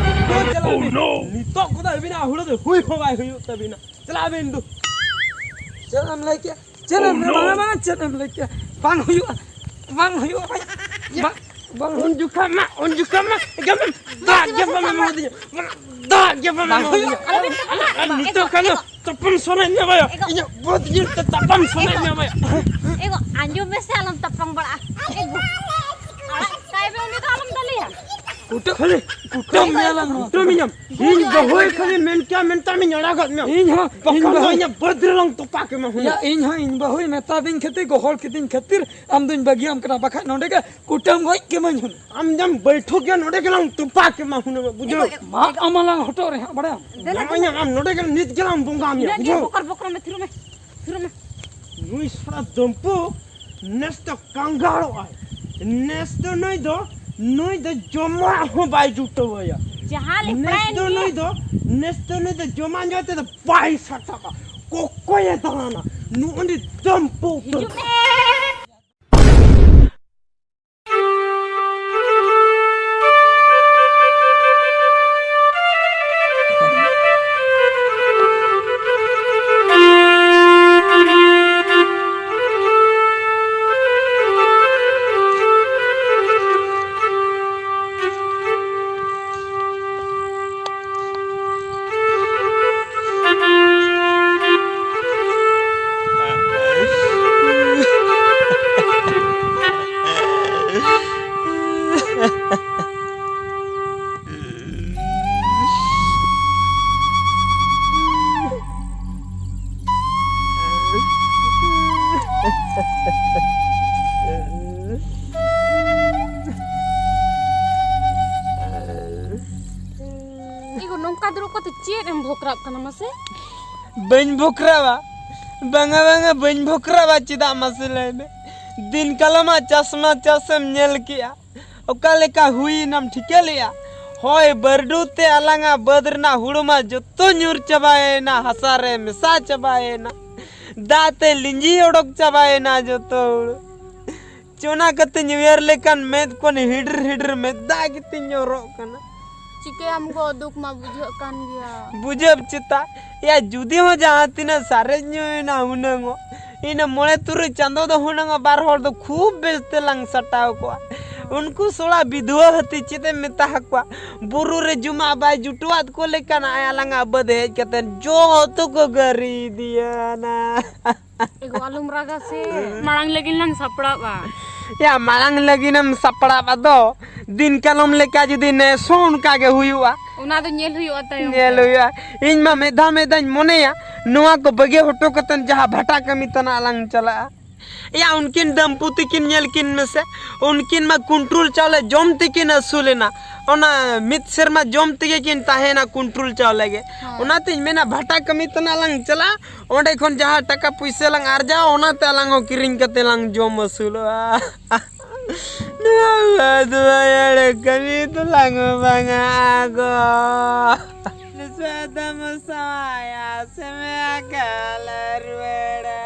ᱫᱩ, ᱪᱟᱞᱟᱜ ᱵᱤᱱ᱾ ᱱᱤᱛᱚᱜ ᱠᱚᱫᱚ ᱟᱹᱵᱤᱱᱟᱜ ᱦᱩᱲᱩ ᱫᱚ ᱦᱩᱭ ᱦᱚᱸ ᱵᱟᱭ ᱦᱩᱭᱩᱜ ᱛᱟᱹᱵᱤᱱᱟ᱾ ᱪᱟᱞᱟᱜ ᱵᱤᱱ, ᱫᱩ᱾ ᱪᱮᱫ ᱮᱢ ᱞᱟᱹᱭ ᱠᱮᱜᱼᱟ? ᱪᱮᱫ ᱮᱢ ᱞᱟᱹᱭ, ᱵᱟᱝ, ᱵᱟᱝ, ᱪᱮᱫ ᱮᱢ ᱞᱟᱹᱭ ᱠᱮᱜᱼᱟ? ᱵᱟᱝ ᱦᱩᱭᱩᱜᱼᱟ, ᱵᱟᱝ ᱦᱩᱭᱩᱜᱼᱟ, ᱵᱟᱝ, ᱵᱟᱝ, ᱵᱟᱝ ᱦᱩᱭᱩᱜᱼᱟ᱾ ᱩᱱ ᱡᱚᱠᱷᱟ ᱢᱟ, ᱩᱱ ᱡᱚᱠᱷᱟ ᱢᱟ, ᱮᱠᱫᱚᱢ ᱫᱟᱜ ᱜᱮ ᱵᱟᱢ ᱮᱢᱟᱫᱤᱧᱟ᱾ ᱫᱟᱜ ᱜᱮ ᱵᱟᱢ ᱵᱟᱝ ᱮᱢᱟᱫᱤᱧᱟ᱾ ᱦᱩᱭᱩᱜᱼᱟ᱾ ᱟᱨ ᱱᱤᱛᱚᱜ ᱠᱷᱟᱱ ᱫᱚ ᱛᱟᱯᱟᱢ ᱥᱟᱱᱟᱧ ᱠᱟᱱᱟ ᱵᱟᱭᱟ᱾ ᱮᱜᱳ᱾ ᱤᱧᱟᱹᱜ ᱵᱟᱹᱫᱽ ᱧᱮᱞ ᱛᱮ ᱛᱟᱯᱟᱢ ᱥᱟᱱᱟᱧ ᱠᱟᱱᱟ ᱵᱟᱭᱟ᱾ ᱮᱜᱳ, ᱟᱸᱡᱚᱢ ᱢᱮᱥᱮ, ᱟᱞᱚᱢ ᱛᱟᱯᱟᱢ ᱵᱟᱲᱟᱜᱼᱟ᱾ ᱮᱜᱳ᱾ ᱟᱲᱟᱜ ᱠᱟᱭ ᱢᱮ, ᱩᱱᱤ ᱫᱚ ᱟᱞᱚᱢ ᱫᱟᱞᱮᱭᱟ᱾ ᱠᱩᱴᱟᱹ-, ᱠᱷᱟᱹᱞᱤ ᱠᱩᱴᱟᱹᱢ ᱧᱮᱞᱟ ᱱᱚᱣᱟ᱾ ᱠᱩᱴᱟᱹᱢᱤᱧᱟᱢ᱾ ᱤᱧ ᱵᱟᱹᱦᱩᱭ ᱠᱷᱟᱹᱞᱤ ᱢᱮᱱ ᱠᱮᱭᱟ, ᱢᱮᱱᱛᱟ ᱢᱤᱧ ᱟᱲᱟᱜᱟᱫ ᱢᱮᱭᱟ᱾ ᱤᱧ ᱦᱚᱸ, ᱤᱧ ᱵᱟᱠᱷᱟᱱ ᱫᱚ ᱵᱟᱹᱦᱩ ᱤᱧᱟᱹᱜ ᱵᱟᱹᱫᱽ ᱨᱮᱞᱟᱝ ᱛᱚᱯᱟ ᱠᱮᱢᱟ ᱦᱩᱱᱟᱹᱝ᱾ ᱭᱟ, ᱤᱧ ᱦᱚᱸ ᱤᱧ ᱵᱟᱹᱦᱩᱭ ᱢᱮᱛᱟ ᱫᱤᱧ ᱠᱷᱟᱹᱛᱤᱨ, ᱜᱚᱦᱚᱲ ᱠᱤᱫᱤᱧ ᱠᱷᱟᱹᱛᱤᱨ ᱟᱢ ᱫᱩᱧ ᱵᱟᱹᱜᱤᱭᱟᱢ ᱠᱟᱱᱟ, ᱵᱟᱠᱷᱟᱡ ᱱᱚᱰᱮ ᱜᱮ ᱠᱩᱴᱟᱹᱢ ᱜᱚᱡ ᱠᱮᱢᱟᱹᱧ ᱦᱩᱱᱟᱹᱝ᱾ ᱟᱢ ᱡᱟᱢ ᱵᱟᱹᱭᱴᱷᱩᱠ ᱜᱮᱭᱟ, ᱱᱚᱰᱮ ᱜᱮᱞᱟᱝ ᱛᱚᱯᱟ ᱠᱮᱢᱟ ᱦᱩᱱᱟᱹᱝ, ᱵᱩᱡᱷᱟᱹᱣ? ᱢᱟ ᱟᱢ ᱟᱞᱟᱝ ᱦᱚᱴᱚᱜ ᱨᱮ ᱦᱟᱸᱜ, ᱵᱟᱲᱟᱭᱟᱢ? ᱫᱮᱞᱟ, ᱱᱚᱜᱼᱚᱭ ᱫᱮᱞᱟ᱾ ᱟᱢ ᱱᱚᱰᱮ ᱜᱮ ᱱᱤᱛ ᱜᱮᱞᱟᱝ ᱵᱚᱸᱜᱟ ᱢᱮᱭᱟ, ᱤᱱᱟᱹᱜ ᱜᱮ ᱵᱩᱡᱷᱟᱹᱣ? ᱵᱚᱠᱚᱨ ᱵᱚᱠᱚᱨ ᱢᱮ, ᱛᱷᱤᱨᱚᱜ ᱢᱮ, ᱛᱷᱤᱨᱚᱜ ᱢᱮ᱾ ᱱᱩᱭ ᱥᱟᱞᱟ ᱫᱚᱢᱯᱩ ᱱᱮᱥ ᱫᱚ ᱠᱟᱸᱜᱟᱲᱚᱜ ᱟᱭ᱾ ᱱᱮᱥ ᱫᱚ ᱱᱩᱭ ᱫᱚ, ᱱᱩᱭ ᱫᱚ ᱡᱚᱢᱟᱜ ᱦᱚᱸ ᱵᱟᱭ ᱡᱩᱴᱟᱹᱣ ᱟᱭᱟ᱾ ᱡᱟᱦᱟᱸ ᱞᱮ ᱱᱮᱥ ᱯᱨᱟᱭ ᱫᱚ ᱱᱤᱭᱟᱹ ᱱᱩᱭ ᱫᱚ, ᱱᱮᱥ ᱫᱚ ᱱᱩᱭ ᱫᱚ ᱡᱚᱢᱟᱜ ᱧᱩᱣᱟᱜ ᱛᱮᱫᱚ ᱵᱟᱭ ᱥᱟᱴᱟᱜᱼᱟ᱾ ᱠᱚᱠᱚᱭᱮ ᱫᱟᱬᱟᱱᱟ᱾ ᱱᱩᱜᱼᱩ ᱱᱩᱭ ᱫᱚᱢᱯᱩ ᱩᱛᱟᱹᱨ᱾ ᱦᱤᱡᱩᱜ ᱢᱮ᱾ ᱤᱜᱚ, ᱱᱚᱝᱠᱟ ᱫᱩᱲᱩᱵ ᱠᱟᱛᱮ ᱪᱮᱫ ᱮᱢ ᱵᱷᱚᱠᱨᱟᱜ ᱠᱟᱱᱟ ᱢᱟᱥᱮ? ᱵᱟᱹᱧ ᱵᱷᱚᱠᱨᱟᱣᱟ᱾ ᱵᱟᱝᱟ, ᱵᱟᱝᱟ, ᱵᱟᱹᱧ ᱵᱷᱚᱠᱨᱟᱣᱟ᱾ ᱪᱮᱫᱟᱜ ᱢᱟᱥᱮ ᱞᱟᱹᱭ ᱢᱮ? ᱫᱤᱱ ᱠᱟᱞᱚᱢᱟᱜ ᱪᱟᱥ ᱢᱟ ᱪᱟᱥ ᱮᱢ ᱧᱮᱞ ᱠᱮᱜᱼᱟ, ᱚᱠᱟ ᱞᱮᱠᱟ ᱦᱩᱭᱮᱱᱟᱢ ᱴᱷᱤᱠᱟᱹ ᱞᱮᱜᱼᱟ? ᱦᱚᱭ ᱵᱟᱹᱨᱰᱩ ᱛᱮ ᱟᱞᱟᱝᱟᱜ ᱵᱟᱹᱫᱽ ᱨᱮᱱᱟᱜ ᱦᱩᱲᱩ ᱢᱟ ᱡᱚᱛᱚ ᱧᱩᱨ ᱪᱟᱵᱟᱭᱮᱱᱟ, ᱦᱟᱥᱟ ᱨᱮ ᱢᱮᱥᱟ ᱪᱟᱵᱟᱭᱮᱱᱟ, ᱫᱟᱜ ᱛᱮ ᱞᱤᱸᱡᱤ ᱚᱰᱚᱠ ᱪᱟᱵᱟᱭᱮᱱᱟ ᱡᱚᱛᱚ ᱦᱩᱲᱩ᱾ ᱪᱚᱱᱟ ᱠᱟᱛᱮᱧ ᱩᱭᱦᱟᱹᱨ ᱞᱮᱠᱷᱟᱱ ᱢᱮᱫ ᱠᱷᱚᱱ ᱦᱤᱰᱤᱨ ᱦᱤᱰᱤᱨ ᱢᱮᱫ ᱫᱟᱜ ᱜᱮᱛᱤᱧ ᱧᱚᱨᱚᱜ ᱠᱟᱱᱟ᱾ ᱪᱤᱠᱟᱹᱭᱟᱢ ᱜᱚ, ᱫᱩᱠ ᱢᱟ ᱵᱩᱡᱷᱟᱹᱜ ᱠᱟᱱ ᱜᱮᱭᱟ᱾ ᱵᱩᱡᱷᱟᱹᱣ ᱪᱮᱛᱟ? ᱮᱭᱟ, ᱡᱩᱫᱤ ᱦᱚᱸ ᱡᱟᱦᱟᱸ ᱛᱤᱱᱟᱹᱜ ᱥᱟᱨᱮᱡ ᱧᱚᱜ ᱮᱱᱟ ᱦᱩᱱᱟᱹᱝ ᱚᱜ, ᱤᱱᱟᱹ ᱢᱚᱬᱮ ᱛᱩᱨᱩᱭ ᱪᱟᱸᱫᱚ ᱫᱚ ᱦᱩᱱᱟᱹᱝ ᱚᱜ ᱵᱟᱨ ᱦᱚᱲ ᱫᱚ ᱠᱷᱩᱵ ᱵᱮᱥ ᱛᱮᱞᱟᱝ ᱥᱟᱴᱟᱣ ᱠᱚᱜᱼᱟ᱾ ᱩᱱᱠᱩ ᱥᱚᱲᱟ ᱵᱤᱫᱷᱩᱣᱟᱹ ᱦᱟᱹᱛᱤ ᱪᱮᱫ ᱮᱢ ᱢᱮᱛᱟ ᱟᱠᱚᱣᱟ? ᱵᱩᱨᱩ ᱨᱮ ᱡᱚᱢᱟᱜ ᱵᱟᱭ ᱡᱩᱴᱩᱣᱟᱫ ᱠᱚ ᱞᱮᱠᱟᱱ ᱟᱭ ᱟᱞᱟᱝᱟᱜ ᱵᱟᱹᱫᱽ ᱦᱮᱡ ᱠᱟᱛᱮ ᱡᱚᱛᱚ ᱠᱚ ᱜᱟᱹᱨᱤ ᱤᱫᱤᱭᱟᱱᱟ᱾ ᱮᱜᱳ, ᱟᱞᱚᱢ ᱨᱟᱜᱟ ᱥᱮ᱾ ᱢᱟᱲᱟᱝ ᱞᱟᱹᱜᱤᱫ ᱞᱟᱝ ᱥᱟᱯᱲᱟᱜᱼᱟ᱾ ᱭᱟ, ᱢᱟᱲᱟᱝ ᱞᱟᱹᱜᱤᱫ ᱮᱢ ᱥᱟᱯᱲᱟᱜᱼᱟ ᱫᱚ, ᱫᱤᱱ ᱠᱟᱞᱚᱢ ᱞᱮᱠᱟ ᱡᱩᱫᱤ ᱱᱮᱥ ᱦᱚᱸ ᱚᱱᱠᱟ ᱜᱮ ᱦᱩᱭᱩᱜᱼᱟ, ᱚᱱᱟ ᱫᱚ ᱧᱮᱞ ᱦᱩᱭᱩᱜᱼᱟ ᱛᱟᱭᱚᱢ ᱧᱮᱞ ᱛᱮ᱾ ᱦᱩᱭᱩᱜᱼᱟ᱾ ᱤᱧ ᱢᱟ ᱢᱤᱫ ᱫᱷᱟᱣ ᱢᱤᱫ ᱫᱷᱟᱣᱧ ᱢᱚᱱᱮᱭᱟ, ᱱᱚᱣᱟ ᱠᱚ ᱵᱟᱹᱜᱤ ᱦᱚᱴᱚ ᱠᱟᱛᱮ ᱡᱟᱦᱟᱸ ᱵᱷᱟᱴᱟ ᱠᱟᱹᱢᱤ ᱛᱟᱱᱟ ᱞᱟᱝ ᱪᱟᱞᱟᱜᱼᱟ᱾ ᱮᱭᱟ, ᱩᱱᱠᱤᱱ ᱫᱟᱢᱯᱩᱛᱤ ᱠᱤᱱ ᱧᱮᱞ ᱠᱤᱱ ᱢᱮᱥᱮ, ᱩᱱᱠᱤᱱ ᱢᱟ ᱠᱩᱱᱴᱨᱩᱞ ᱪᱟᱣᱞᱮ ᱡᱚᱢ ᱛᱮᱠᱤᱱ ᱟᱹᱥᱩᱞᱮᱱᱟ᱾ ᱚᱱᱟ ᱢᱤᱫ ᱥᱮᱨᱢᱟ ᱡᱚᱢ ᱛᱮᱜᱮ ᱠᱤᱱ ᱛᱟᱦᱮᱸᱭᱮᱱᱟ ᱠᱩᱱᱴᱨᱩᱞ ᱪᱟᱣᱞᱮ ᱜᱮ᱾ ᱦᱮᱸ᱾ ᱚᱱᱟᱛᱤᱧ ᱢᱮᱱᱟ, ᱵᱷᱟᱴᱟ ᱠᱟᱹᱢᱤ ᱛᱟᱱᱟ ᱞᱟᱝ ᱪᱟᱞᱟᱜᱼᱟ, ᱚᱸᱰᱮ ᱠᱷᱚᱱ ᱡᱟᱦᱟᱸ ᱴᱟᱠᱟ ᱯᱩᱭᱥᱟᱹ ᱞᱟᱝ ᱟᱨᱡᱟᱣᱟ, ᱚᱱᱟᱛᱮ ᱟᱞᱟᱝ ᱦᱚᱸ ᱠᱤᱨᱤᱧ ᱠᱟᱛᱮ ᱞᱟᱝ ᱡᱚᱢ ᱟᱹᱥᱩᱞᱚᱜᱼᱟ᱾ ᱱᱚᱣᱟ ᱫᱚ ᱮᱲᱮ ᱠᱟᱹᱢᱤ ᱫᱚ ᱞᱟᱝ ᱵᱟᱝᱟ ᱜᱚ᱾ ᱱᱤᱥᱣᱟ ᱫᱚᱢ ᱥᱟᱶᱟᱭᱟ ᱥᱮᱢᱮ ᱟᱠᱟᱞ ᱨᱩᱣᱟᱹᱲᱟ᱾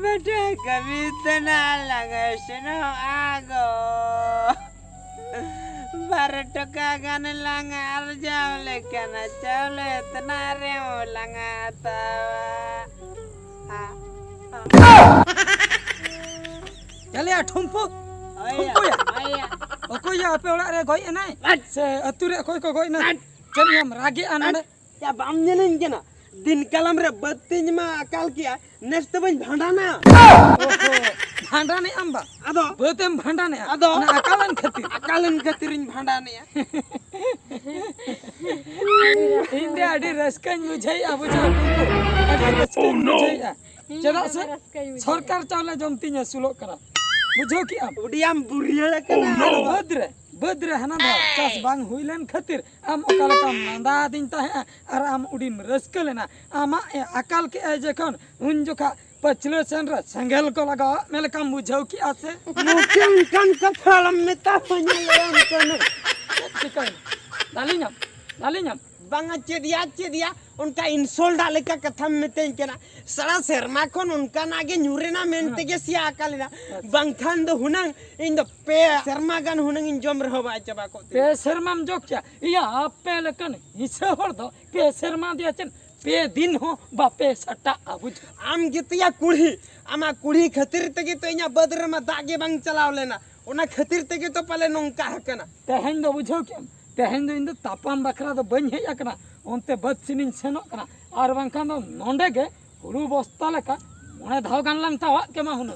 ᱵᱮᱴᱟ ᱠᱟᱹᱢᱤ ᱛᱮᱱᱟ ᱞᱟᱝ ᱥᱮᱱᱚᱜᱼᱟ ᱜᱚ᱾ ᱵᱟᱨ ᱴᱟᱠᱟ ᱜᱟᱱ ᱞᱟᱝ ᱟᱨᱡᱟᱣ ᱞᱮᱠᱷᱟᱱ ᱪᱟᱣᱞᱮ ᱛᱮᱱᱟ ᱨᱮᱦᱚᱸ ᱞᱟᱝ ᱦᱟᱛᱟᱣᱟ᱾ ᱪᱟᱞᱮᱭᱟ ᱴᱷᱩᱢᱯᱩ᱾ ᱦᱳᱭ ᱭᱟ, ᱴᱷᱩᱢᱯᱩᱭᱟ᱾ ᱦᱳᱭ ᱭᱟ᱾ ᱚᱠᱚᱭ ᱭᱟ ᱟᱯᱮ ᱚᱲᱟᱜ ᱨᱮ ᱜᱚᱡ ᱮᱱᱟᱭ? ᱟᱪ᱾ ᱥᱮ ᱟᱹᱛᱩ ᱨᱮ ᱚᱠᱚᱭ ᱠᱚ ᱜᱚᱡ ᱮᱱᱟ? ᱟᱪ᱾ ᱪᱮᱫ ᱮᱢ ᱨᱟᱜᱮᱜᱼᱟ ᱱᱚᱰᱮ? ᱭᱟ, ᱵᱟᱢ ᱧᱮᱞᱤᱧ ᱠᱟᱱᱟ? ᱫᱤᱱ ᱠᱟᱞᱚᱢ ᱨᱮ ᱵᱟᱹᱫᱽ ᱛᱤᱧ ᱢᱟ ᱟᱠᱟᱞ ᱠᱮᱜᱼᱟ, ᱱᱮᱥ ᱫᱚ ᱵᱟᱹᱧ ᱵᱷᱟᱸᱰᱟᱱᱟ᱾ ᱚᱦᱚ, ᱵᱷᱟᱸᱰᱟᱱᱮᱜ ᱟᱢ ᱵᱟ? ᱟᱫᱚ? ᱵᱟᱹᱫᱽ ᱮᱢ ᱵᱷᱟᱸᱰᱟᱱᱮᱜᱼᱟ? ᱟᱫᱚ? ᱚᱱᱟ ᱟᱠᱟᱞᱮᱱ ᱠᱷᱟᱹᱛᱤᱨ? ᱟᱠᱟᱞᱮᱱ ᱠᱷᱟᱹᱛᱤᱨᱤᱧ ᱵᱷᱟᱸᱰᱟᱱᱮᱜᱼᱟ᱾ ᱤᱧ ᱫᱚ ᱟᱹᱰᱤ ᱨᱟᱹᱥᱠᱟᱹᱧ ᱵᱩᱡᱷᱟᱹᱣᱮᱜᱼᱟ, ᱵᱩᱡᱷᱟᱹᱣ ᱴᱩᱠᱩ᱾ ᱟᱹᱰᱤ ᱨᱟᱹᱥᱠᱟᱹᱧ ᱵᱩᱡᱷᱟᱹᱣᱮᱜᱼᱟ᱾ ᱤᱧ ᱪᱮᱫᱟᱜ ᱦᱚᱸ ᱥᱮ ᱨᱟᱹᱥᱠᱟᱹᱧ ᱵᱩᱡᱷᱟᱹᱣᱟ᱾ ᱥᱚᱨᱠᱟᱨ ᱪᱟᱣᱞᱮ ᱡᱚᱢ ᱛᱤᱧ ᱟᱹᱥᱩᱞᱚᱜ ᱠᱟᱱᱟ᱾ ᱵᱩᱡᱷᱟᱹᱣ ᱠᱮᱜᱼᱟᱢ? ᱩᱰᱤᱭᱟᱢ ᱵᱩᱨᱭᱟᱹᱲ ᱠᱟᱱᱟ᱾ ᱟᱨ ᱵᱟᱹᱫᱽ ᱨᱮ, ᱵᱟᱹᱫᱽ ᱨᱮ ᱦᱟᱱᱟ ᱫᱷᱟᱣ ᱪᱟᱥ ᱵᱟᱝ ᱦᱩᱭ ᱞᱮᱱ ᱠᱷᱟᱹᱛᱤᱨ ᱟᱢ ᱚᱠᱟ ᱞᱮᱠᱟᱢ ᱞᱟᱸᱫᱟ ᱟᱹᱫᱤᱧ ᱛᱟᱦᱮᱸᱜᱼᱟ ᱟᱨ ᱟᱢ ᱩᱰᱤᱢ ᱨᱟᱹᱥᱠᱟᱹ ᱞᱮᱱᱟ᱾ ᱟᱢᱟᱜ ᱮ ᱟᱠᱟᱞ ᱠᱮᱜᱼᱟᱭ ᱡᱚᱠᱷᱚᱱ, ᱩᱱ ᱡᱚᱠᱷᱟ ᱯᱟᱹᱪᱷᱞᱟᱹ ᱥᱮᱱ ᱨᱮ ᱥᱮᱸᱜᱮᱞ ᱠᱚ ᱞᱟᱜᱟᱣᱟᱜ ᱢᱮ ᱞᱮᱠᱟᱢ ᱵᱩᱡᱷᱟᱹᱣ ᱠᱮᱜᱼᱟ ᱥᱮ? ᱢᱩᱪᱟᱹᱫ ᱠᱟᱱ ᱠᱟᱛᱷᱟ ᱟᱞᱚᱢ ᱢᱮᱛᱟ ᱠᱚᱣᱟ, ᱧᱮᱞ ᱞᱮᱢ ᱠᱟᱹᱱᱟᱹᱧ᱾ ᱪᱮᱫ ᱪᱤᱠᱟᱹᱭᱮᱱᱟ? ᱫᱟᱞᱤᱧᱟᱢ, ᱫᱟᱞᱤᱧᱟᱢ᱾ ᱵᱟᱝᱟ, ᱪᱮᱫ ᱭᱟ, ᱪᱮᱫ ᱭᱟ, ᱚᱱᱠᱟ insult ᱟᱜ ᱞᱮᱠᱟ ᱠᱟᱛᱷᱟᱢ ᱢᱤᱛᱟᱹᱧ ᱠᱟᱱᱟ᱾ ᱥᱟᱨᱟ ᱥᱮᱨᱢᱟ ᱠᱷᱚᱱ ᱚᱱᱠᱟᱱᱟᱜ ᱜᱮ ᱧᱩᱨᱮᱱᱟ ᱢᱮᱱ ᱛᱮᱜᱮ ᱥᱮᱭᱟ ᱟᱠᱟᱞᱮᱱᱟ᱾ ᱟᱪᱪᱷᱟ᱾ ᱵᱟᱝᱠᱷᱟᱱ ᱫᱚ ᱦᱩᱱᱟᱹᱝ ᱤᱧ ᱫᱚ ᱯᱮ ᱥᱮᱨᱢᱟ ᱜᱟᱱ ᱦᱩᱱᱟᱹᱝ ᱤᱧ ᱡᱚᱢ ᱨᱮᱦᱚᱸ ᱵᱟᱭ ᱪᱟᱵᱟ ᱠᱚᱜ ᱛᱤᱧᱟ᱾ ᱯᱮ ᱥᱮᱨᱢᱟᱢ ᱡᱚᱜ ᱠᱮᱭᱟ? ᱤᱭᱟᱹ, ᱟᱯᱮ ᱞᱮᱠᱟᱱ ᱦᱤᱸᱥᱟᱹ ᱦᱚᱲ ᱫᱚ ᱯᱮ ᱥᱮᱨᱢᱟ ᱫᱮᱭᱟ ᱪᱮᱫ ᱯᱮ ᱫᱤᱱ ᱦᱚᱸ ᱵᱟᱯᱮ ᱥᱟᱴᱟᱜᱼᱟ, ᱵᱩᱡᱷᱟᱹᱣ? ᱟᱢ ᱜᱮᱛᱚᱭᱟ ᱠᱩᱲᱦᱤ, ᱟᱢᱟᱜ ᱠᱩᱲᱦᱤ ᱠᱷᱟᱹᱛᱤᱨ ᱛᱮᱜᱮ ᱛᱚ ᱤᱧᱟᱹᱜ ᱵᱟᱹᱫᱽ ᱨᱮᱢᱟ ᱫᱟᱜ ᱜᱮ ᱵᱟᱝ ᱪᱟᱞᱟᱣ ᱞᱮᱱᱟ, ᱚᱱᱟ ᱠᱷᱟᱹᱛᱤᱨ ᱛᱮᱜᱮ ᱛᱚ ᱯᱟᱞᱮ ᱱᱚᱝᱠᱟ ᱟᱠᱟᱱᱟ᱾ ᱛᱮᱦᱮᱧ ᱫᱚ ᱵᱩᱡᱷᱟᱹᱣ ᱠᱮᱜᱼᱟᱢ, ᱛᱮᱦᱮᱧ ᱫᱚ ᱤᱧ ᱫᱚ ᱛᱟᱯᱟᱢ ᱵᱟᱠᱷᱨᱟ ᱫᱚ ᱵᱟᱹᱧ ᱦᱮᱡ ᱟᱠᱟᱱᱟ, ᱚᱱᱛᱮ ᱵᱟᱹᱫᱽ ᱥᱮᱱᱤᱧ ᱥᱮᱱᱚᱜ ᱠᱟᱱᱟ, ᱟᱨ ᱵᱟᱝᱠᱷᱟᱱ ᱫᱚ ᱱᱚᱸᱰᱮ ᱜᱮ ᱦᱩᱲᱩ ᱵᱚᱥᱛᱟ ᱞᱮᱠᱟ ᱢᱚᱬᱮ ᱫᱷᱟᱣ ᱜᱟᱱ ᱞᱟᱝ ᱛᱟᱣᱟᱜ ᱠᱮᱢᱟ ᱦᱩᱱᱟᱹᱝ᱾